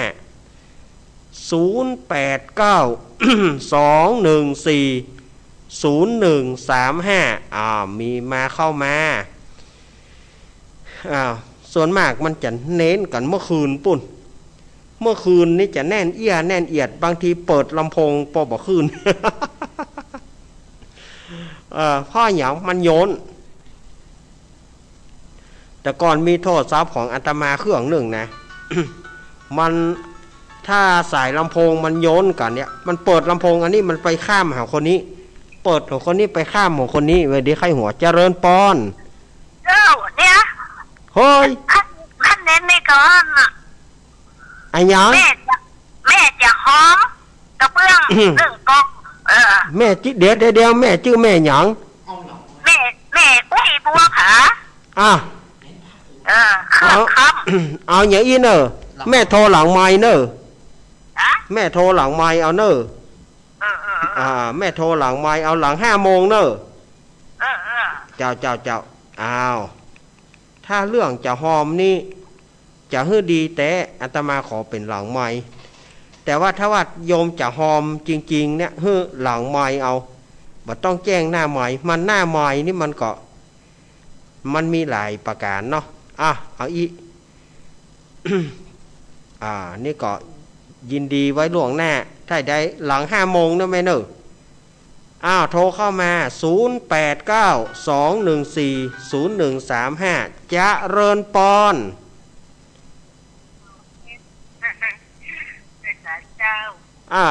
ศูนย์แปดเก้า สองหนึ่งสี่ ศูนย์หนึ่งสามห้า อ่า มีมาเข้ามา อ่า ส่วนมากมันจะเน้นกั๋นเมื่อคืนปู้น เมื่อคืนนี้จะแน่นเอี้ยแน่นเอียด บางทีเปิดลำโพงปอบ่ขึ้น เอ่อ เพราะหยัง มันย้น แต่ก่อนมีโทรศัพท์ของอาตมาเครื่องนึ่งนะ มัน ถ้าสายลำโพงมันย้นกั๋นเนี่ย มันเปิดลำโพงอันนี้มันไปข้ามหาคนนี้ เปิดของคนนี้ไปข้ามของคนนี้ เว้ย เดี๋ยวใค่หัว เจริญปอน เจ้า เนี่ย เฮ้ย คัน คันเน้นนี่ก่อนน่ะ อะหยัง แม่จะ แม่จะฮ้องกระเบื้อง อืม นึ่งก๊อก เอ เออ แม่จื้อ เดี๋ยว เดี๋ยว เดี๋ยว แม่จื้อแม่หยัง แม่ แม่อุ๊ยบัวผา อ่ะ เออ เครืองคำ เอา เอาอย่างอี้เน่อ แม่โทรหลังไมค์เน่อ ฮะ แม่โทรหลังไมค์เอาเน่อ เออ เออ เออ อ่า แม่โทรหลังไมค์เอาหลังห้าโมงเน่อ เออ เออ เจ้า เจ้า เจ้า อ้าว ถ้าเรื่องจะฮอมนี่ จะหื้อดีแต๊ อาตมาขอเป๋นหลังไมค์ แต่ว่าถ้าว่าโยมจะฮอมจริงๆ เนี่ย หื้อหลังไมค์เอา บ่ต้องแจ้งหน้าไมค์ มันหน้าไมค์นี่มันก็ มันมีหลายประก๋านเนาะ อ่ะ เอาอี้ อ่า นี่ก็ยินดีไว้ล่วงหน้า ถ้าได้หลังห้าโมงเน่อแม่เน่อ อ้าว โทรเข้ามา ศูนย์แปดเก้า สองหนึ่งสี่ ศูนย์หนึ่งสามห้า เจริญปอน เจ้า อ่า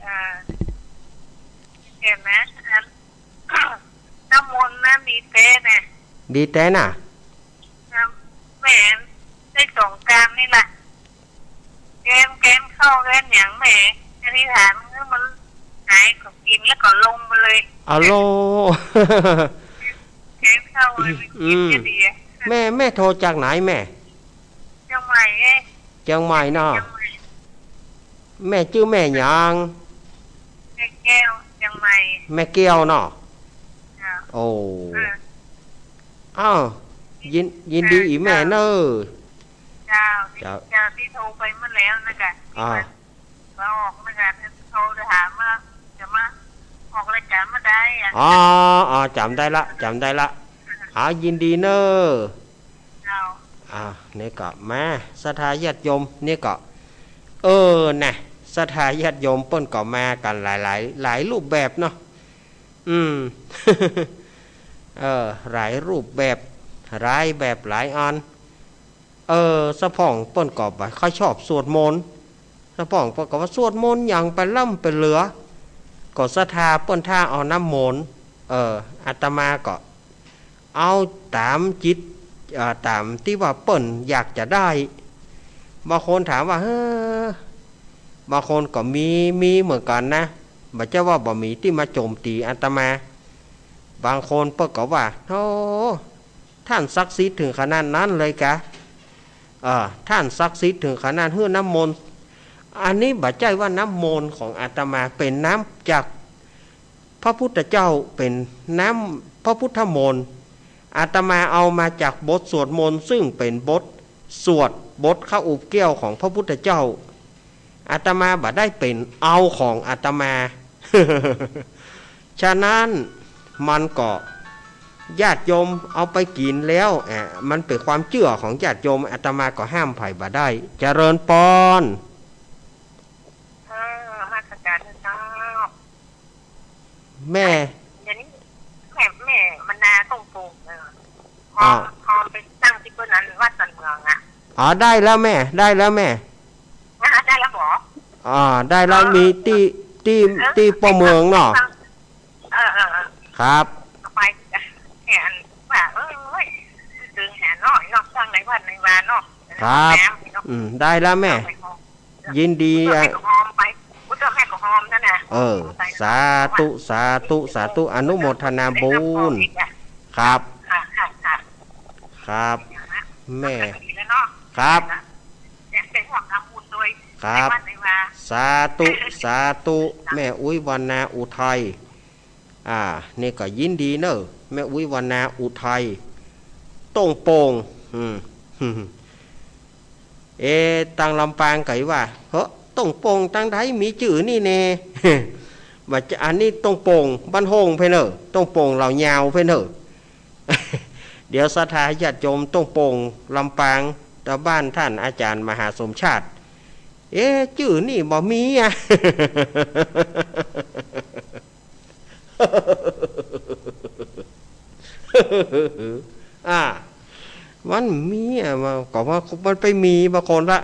เอ่อ เดี๋ยวนะ อัน น้ำมนต์นะ มีแต๊นะ มีแต๊น่ะ แม่ได้สองกานนี่ล่ะ แกน แกนเข้าแกนหยังแม่ อธิษฐานหื้อมันหายก็กิ๋นแล้วก็ลงมาเลย อะโล แกนเข้าเลย อืม กิ๋นจะดีอะ แม่ แม่โทรจากไหนแม่ เจียงใหม่ไง เจียงใหม่เนาะ เจียงใหม่ แม่จื้อแม่หยัง แม่แก้ว เจียงใหม่ แม่แก้วเนาะ จ้ะ โอ้ อ่ะ อ้าว ยิน ยินดี อ่ะ อีแม่ จ้ะ เน่อ เจ้า เจ้า เจ้าตี้โทรไปเมื่อแล้วนะกะ อ่า ตี้ว่ามาออกนะกะ โทรถามว่าจะมาออกรายก๋านเมื่อใดอะ อ๋อ อ๋อ จ๋ำได้ละ จ๋ำได้ละ อ่า อ๋อ ยินดีเน่อ เจ้า อ่า นี่ก็มา ศรัทธาญาติโยม นี่ก็ เออ นะ ศรัทธาญาติโยมเปิ้นก็มากั๋นหลายๆ หลายรูปแบบเนาะ อืม เออ หลายรูปแบบ หลายแบบหลายอัน เออ สะพ่องเปิ้นก็บ่ค่อยชอบสวดมนต์ สะพ่องเปิ้นก็ว่าสวดมนต์หยังไปล้ำไปเหลือ ก็ศรัทธาเปิ้นท้าเอาน้ำมนต์ เออ อาตมาก็เอาต๋ามจิต เอ่อ ต๋ามตี้ว่าเปิ้นอยากจะได้ บางคนถามว่า เฮ้อ บางคนก็มี มีเหมือนกั๋นนะ บ่ใจ้ว่าบ่มีตี้มาโจมตีอาตมา บางคนเปิ้นก็ว่า โธ่ ต้านศักดิ์สิทธิ์เถิงขนาดนั้นเลยกา เอ่อ ต้านศักดิ์สิทธิ์เถิงขนาดหื้อน้ำมนต์ อันนี้บ่ใจ้ว่าน้ำมนต์ของอาตมา เป๋นน้ำจากพระพุทธเจ้า เป๋นน้ำพระพุทธมนต์ อาตมาเอามาจากบทสวดมนต์ ซึ่งเป๋นบทสวด บทข้าวอุบแก้วของพระพุทธเจ้า อาตมาบ่ได้เป๋นเอาของอาตมา ฉะนั้นมันก็ญาติโยมเอาไปกิ๋นแล้ว อ่ะ มันเป๋นความเจื้อของญาติโยม อาตมาก็ห้ามใผบ่ได้ เจริญปอน เออ นมัสก๋านเจ้า แม่ เดี๋ยวนี้แม่ แม่มานาต้องปลูก เออ พอ อ่า พอไปตั้งตี้เปิ้นนั้นวัดสันเมืองอะ อ๋อ ได้แล้วแม่ ได้แล้วแม่ อ่า ได้แล้วบ่ อ่า ได้แล้ว เออ มีตี้ ตี้ เออ ตี้ป้อเมืองเนาะ เออ เออ เออ ครับ เอาไป แค่อันว่า เอ้ย ตึงหาน้อยเนาะ สร้างในวัดในวาเนาะ ครับ น้ำเนาะ อืม ได้แล้วแม่ เอาไปหอม ยินดี เออ อ่ะ แม่ก็หอมไป อุ๊ย เจ้าแม่ก็หอมนั่นน่ะ เออ สาธุ สาธุ สาธุ อนุโมทนาบุญ ครับ ค่ะ ค่ะ ค่ะ ครับ แม่ ดีแล้วเนาะ ครับ เนี่ย เป็นห่วงทำบุญโดย ครับ ในวัดในวา สาธุ สาธุ แม่อุ๊ยวรรณาอุทัย อ่า นี่ก็ยินดีเน่อ แม่อุ๊ยวรรณาอุทัย ต้งโป่ง อืม เอ๊ะ ตางลำปางก็ว่า เฮ้อ ต้งโป่งตางใดมีจื้อนี่แน่ ว่าจะ อันนี้ต้งโป่งบ้านโฮ่งไปเน่อ ต้งโป่งเหล่ายาวไปเน่อ เดี๋ยวศรัทธาญาติโยมต้งโป่งลำปาง ตะบ้านท่านอาจารย์มหาสมชาติ เอ๊ะ จื้อนี่บ่มีอะ อ่า มันมีอะ มันก็ว่ามันไปมีมาคนละ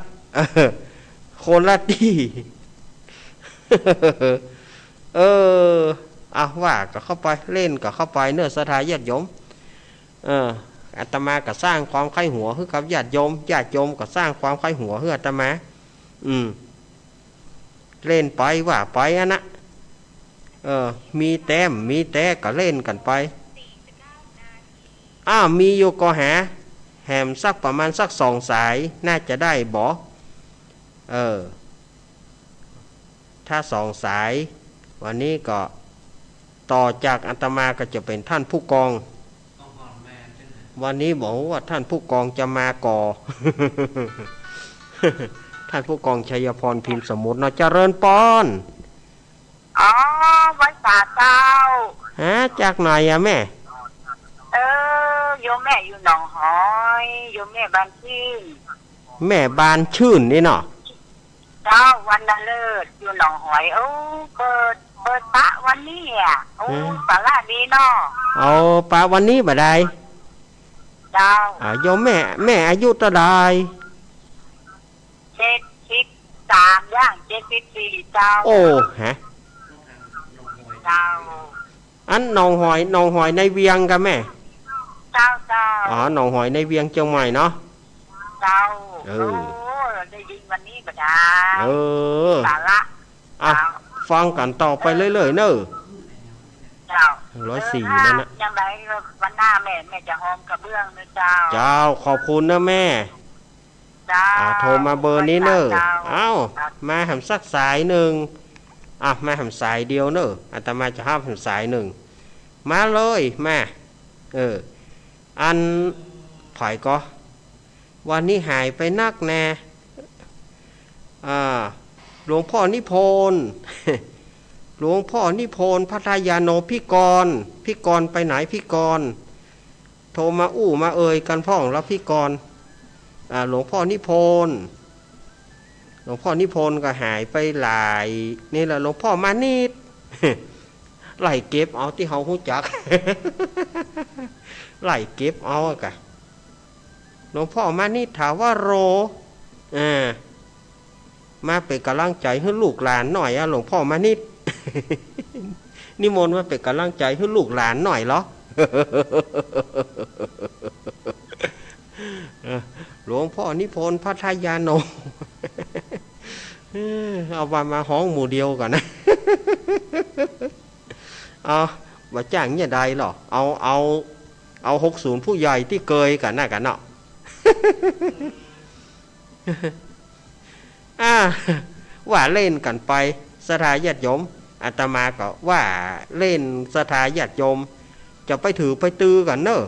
คนละตี้ เออ อ่ะ ว่าก็เข้าไป เล่นก็เข้าไปเน่อ ศรัทธาญาติโยม เออ อาตมาก็สร้างความใค่หัวหื้อกับญาติโยม ญาติโยมก็สร้างความใค่หัวหื้ออาตมา อืม เล่นไปว่าไปอะนะ เออ มีแต๊บ่มีแต๊ก็เล่นกั๋นไป อ้าว มีอยู่ก็หาแหมสักประมาณสักสองสาย น่าจะได้บ่ เออ ถ้าสองสาย วันนี้ก็ต่อจากอาตมาก็จะเป๋นท่านผู้กอง วันนี้บ่ฮู้ว่าท่านผู้กองจะมาก่อ ท่านผู้กองชัยพร พิมพ์สมุทรเนาะ เจริญปอน อ๋อ ไหว้สาเจ้า ฮะ จากไหนอะแม่ เออ โยมแม่อยู่หนองหอย โยมแม่บ้านชื่น แม่บ้านชื่นนี่เนาะ เจ้า วรรณฤกษ์อยู่หนองหอย โอ้ เปิด เปิดปะวันนี้อะ โอ้ อืม สาระดีเนาะ เอาปะวันนี้บ่ได้ เจ้า อ่า โยมแม่ แม่อายุเต้าใด เจ็ดสิบสาม ย่างเจ็ดสิบสี่ เจ้า โอ้ ฮะ เจ้า อันหนองหอย หนองหอยในเวียงก่ะแม่ เจ้า เจ้า อ๋อ หนองหอยในเวียงเจียงใหม่เนาะ เจ้า เออ โอ้ ได้ยินวันนี้บ่ได้ เออ สาระ อ่ะ เจ้า ฟังกั๋นต่อไปเรื่อยๆ เน่อ เจ้า ร้อยสี่ เออ นั่นน่ะ ยังไงก็วันหน้าแม่ แม่จะฮอมกระเบื้องนะเจ้า เจ้า ขอบคุณนะแม่ เจ้า อ่า โทรมาเบอร์นี้เน่อ เจ้า เอ้า ครับ มาแหมสักสายนึ่ง อ่ะ มาแหมสายเดียวเน่อ อาตมาจะฮับแหมสายนึ่ง มาเลย มา เออ อัน ใผก่อ วันนี้หายไปนักแน่ อ่า หลวงพ่อนิพนธ์ หลวงพ่อนิพนธ์ พัทยาโน พี่กรณ์ พี่กรณ์ไปไหน พี่กรณ์ โทรมาอู้มาเอ่ยกั๋นพ่องละ พี่กรณ์ อ่า หลวงพ่อนิพนธ์ หลวงพ่อนิพนธ์ก็หายไปหลาย นี่แหละ หลวงพ่อมานิด ไล่เก็บเอาตี้เฮาฮู้จัก ไล่เก็บเอาอะกะ หลวงพ่อมานิด ถาวโร อ่า มาเป๋นก๋ำลังใจ๋หื้อลูกหลานหน่อยอะ หลวงพ่อมานิด นิมนต์มาเป๋นก๋ำลังใจ๋หื้อลูกหลานหน่อยเหรอ เออ หลวงพ่อนิพนธ์ พัทยาโน เออ เอาว่ามาฮ้องหมู่เดียวกั๋นนะ เอา บ่จ้างเนี่ยใดเหรอ เอา เอา เอา หกศูนย์ ผู้ใหญ่ตี้เกยกั๋นนะกั๋นเนาะ อ่า ว่าเล่นกั๋นไป ศรัทธาญาติโยม อาตมาก็ว่าเล่น ศรัทธาญาติโยม จะไปถือไปตือกั๋นเน่อ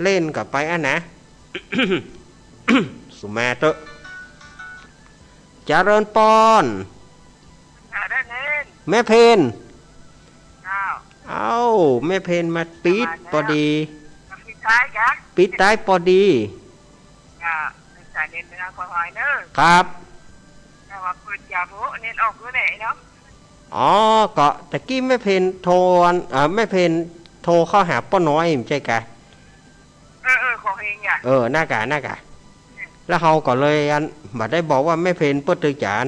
เล่นกั๋นไปอันนะ สุมาเต๊อะ เจริญปอน อ่า ได้เล่น แม่เพน เจ้า เอ้า แม่เพนมาปิ๊ด มาแล้ว ปอดี มาปิ๊ดท้ายจ้ะ ปิ๊ดท้ายปอดี จ้ะ สายเล่นเนื้อคอยหอยเนอะ ครับ แต่ว่าเปิดยาโพะเน็ตออกด้วยแหละเนาะ อ๋อ ก็ตะกี้แม่เพนโทร เอ่อ แม่เพนโทรเข้าหาป้อน้อย บ่ใจ้กะ เออ เออ ของเองอ่ะ เออ นั่นกะ นั่นกะ แล้วเฮาก็เลยอัน บ่ได้บอกว่าแม่เพนเปิ้นตึงจ๋าน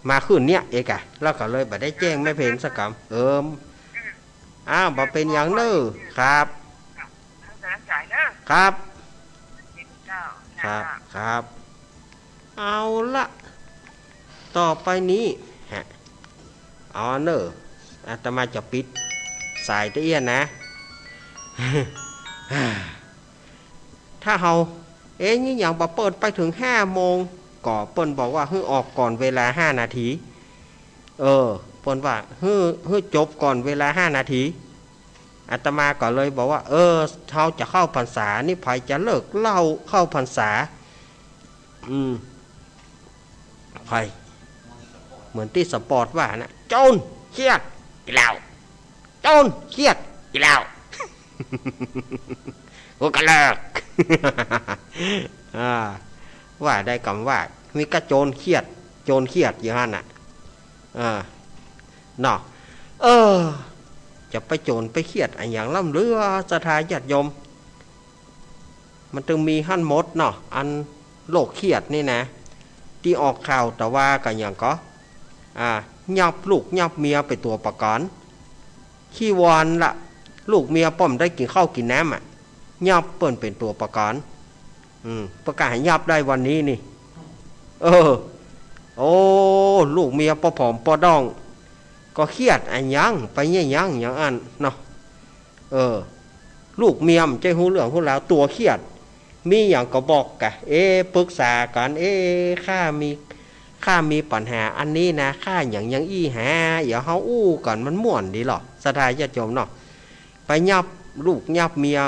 มาคืนเนี้ยเอกะ แล้วก็เลยบ่ได้แจ้งแม่เพนสักกำ เออ อ้าว บ่เป๋นหยังเน่อ ครับ ครับ ครับ ครับ เอาละ ต่อไปนี้ ฮะ เอาเน่อ อาตมาจะปิ๊ดสายตะเอี้ยนะ ถ้าเฮา เอ๊ะ นี่หยังบ่เปิ้นไปเถิงห้าโมง ก็เปิ้นบอกว่าหื้อออกก่อนเวลาห้านาที เออ เปิ้นว่าหื้อ หื้อจบก่อนเวลาห้านาที อาตมาก็เลยบอกว่า เออ เฮาจะเข้าพรรษา นี่ใผจะเลิกเหล้าเข้าพรรษา อืม ใผ เหมือนตี้สปอร์ตว่านะ โจรเคียดกิ๋นเหล้า โจรเคียดกิ๋นเหล้า กูก็เลิก อ่า ว่าได้กำว่า มีก้าโจรเคียด โจรเคียดอยู่หั้นน่ะ อ่า เนาะ เออ จะไปโจรไปเคียดอะหยังล้ำเลือ ศรัทธาญาติโยม มันตึงมีหั้นหมดเนาะ อันโรคเคียดนี่นะ ตี้ออกข่าวแต่ว่าก็หยังก็ อ่า ยับลูกยับเมียเป๋นตั๋วประกั๋น ขี้วอนละ ลูกเมียป้อมได้กิ๋นข้าวกิ๋นน้ำอะ ยับเปิ้นเป๋นตั๋วประกั๋น อืม ประกาศให้ยับได้วันนี้นี่ เออ โอ้ ลูกเมียป้อผอมป้อด้อง บ่เคียดอะหยัง ไปเยียะหยังอย่างอั้นเนาะ เออ ลูกเมียบ่ใจ้ฮู้เรื่องฮู้ราว ตั๋วเคียด มีหยังก็บอกกั๋น เอ๊ะ ปรึกษากั๋น เอ๊ะ ข้ามี ข้ามีปัญหาอันนี้นะ ข้าหยังหยังอี้หา เดี๋ยวเฮาอู้กั๋น มันม่วนดีลอ ศรัทธาญาติโยมเนาะ ไปยับลูกยับเมีย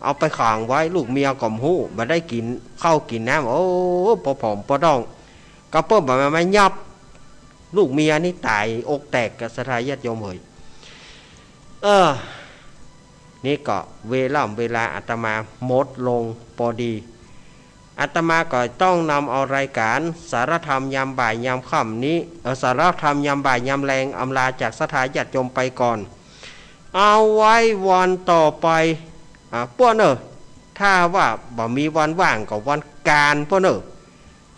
เอาไปขังไว้ ลูกเมียก็บ่ฮู้ บ่ได้กิ๋นข้าวกิ๋นน้ำ โอ้ ปอผอมปอด้อง ก็เปิ้นบ่ามายับ ลูกเมียนี่ต๋ายอกแตกกั๋น ศรัทธาญาติโยมเหย เออ นี่ก็เวล่ำเวลาอาตมาหมดลงปอดี อาตมาก็ต้องนำเอารายก๋านสารธรรมยามบ่ายยามค่ำนี้ เอ่อ สารธรรมยามบ่ายยามแลงอำลาจากศรัทธาญาติโยมไปก่อน เอาไว้วันต่อไป อ่า ป้วนเน่อ ถ้าว่าบ่มีวันว่างก็วันก๋านป้วนเน่อ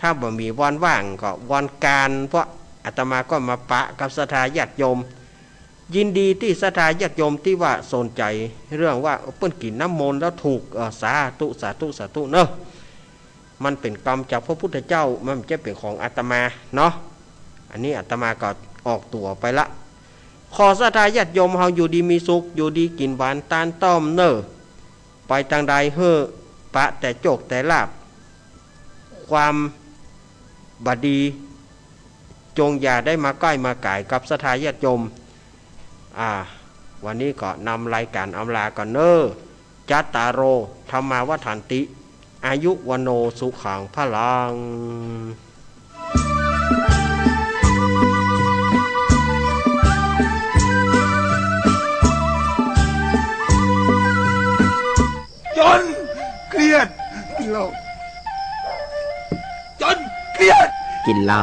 ถ้าบ่มีวันว่างก็วันก๋าน เพราะอาตมาก็มาปะกับศรัทธาญาติโยม ยินดีตี้ศรัทธาญาติโยมตี้ว่าสนใจ๋เรื่องว่า เปิ้นกิ๋นน้ำมนต์แล้วถูก เอ่อ สาธุ สาธุ สาธุเน่อ มันเป๋นกำจากพระพุทธเจ้า มันบ่ใจ้เป๋นของอาตมาเนาะ อันนี้อาตมาก็ออกตั๋วไปละ ขอศรัทธาญาติโยมเฮาอยู่ดีมีสุข อยู่ดีกิ๋นหวานตานต้อมเน่อ ไปตางใดหื้อปะแต่โจคแต่ลาภ ความบ่ดี จงอย่าได้มาใก้มาก๋ายกับศรัทธาญาติโยม อ่า วันนี้ก็นำรายก๋านอำลาก่อนเน่อ จัตตาโร ธัมมา วัฑฒันติ อายุ วัณโณ สุขัง พลัง จนเครียด กิ๋นเหล้า จนเครียด กิ๋นเหล้า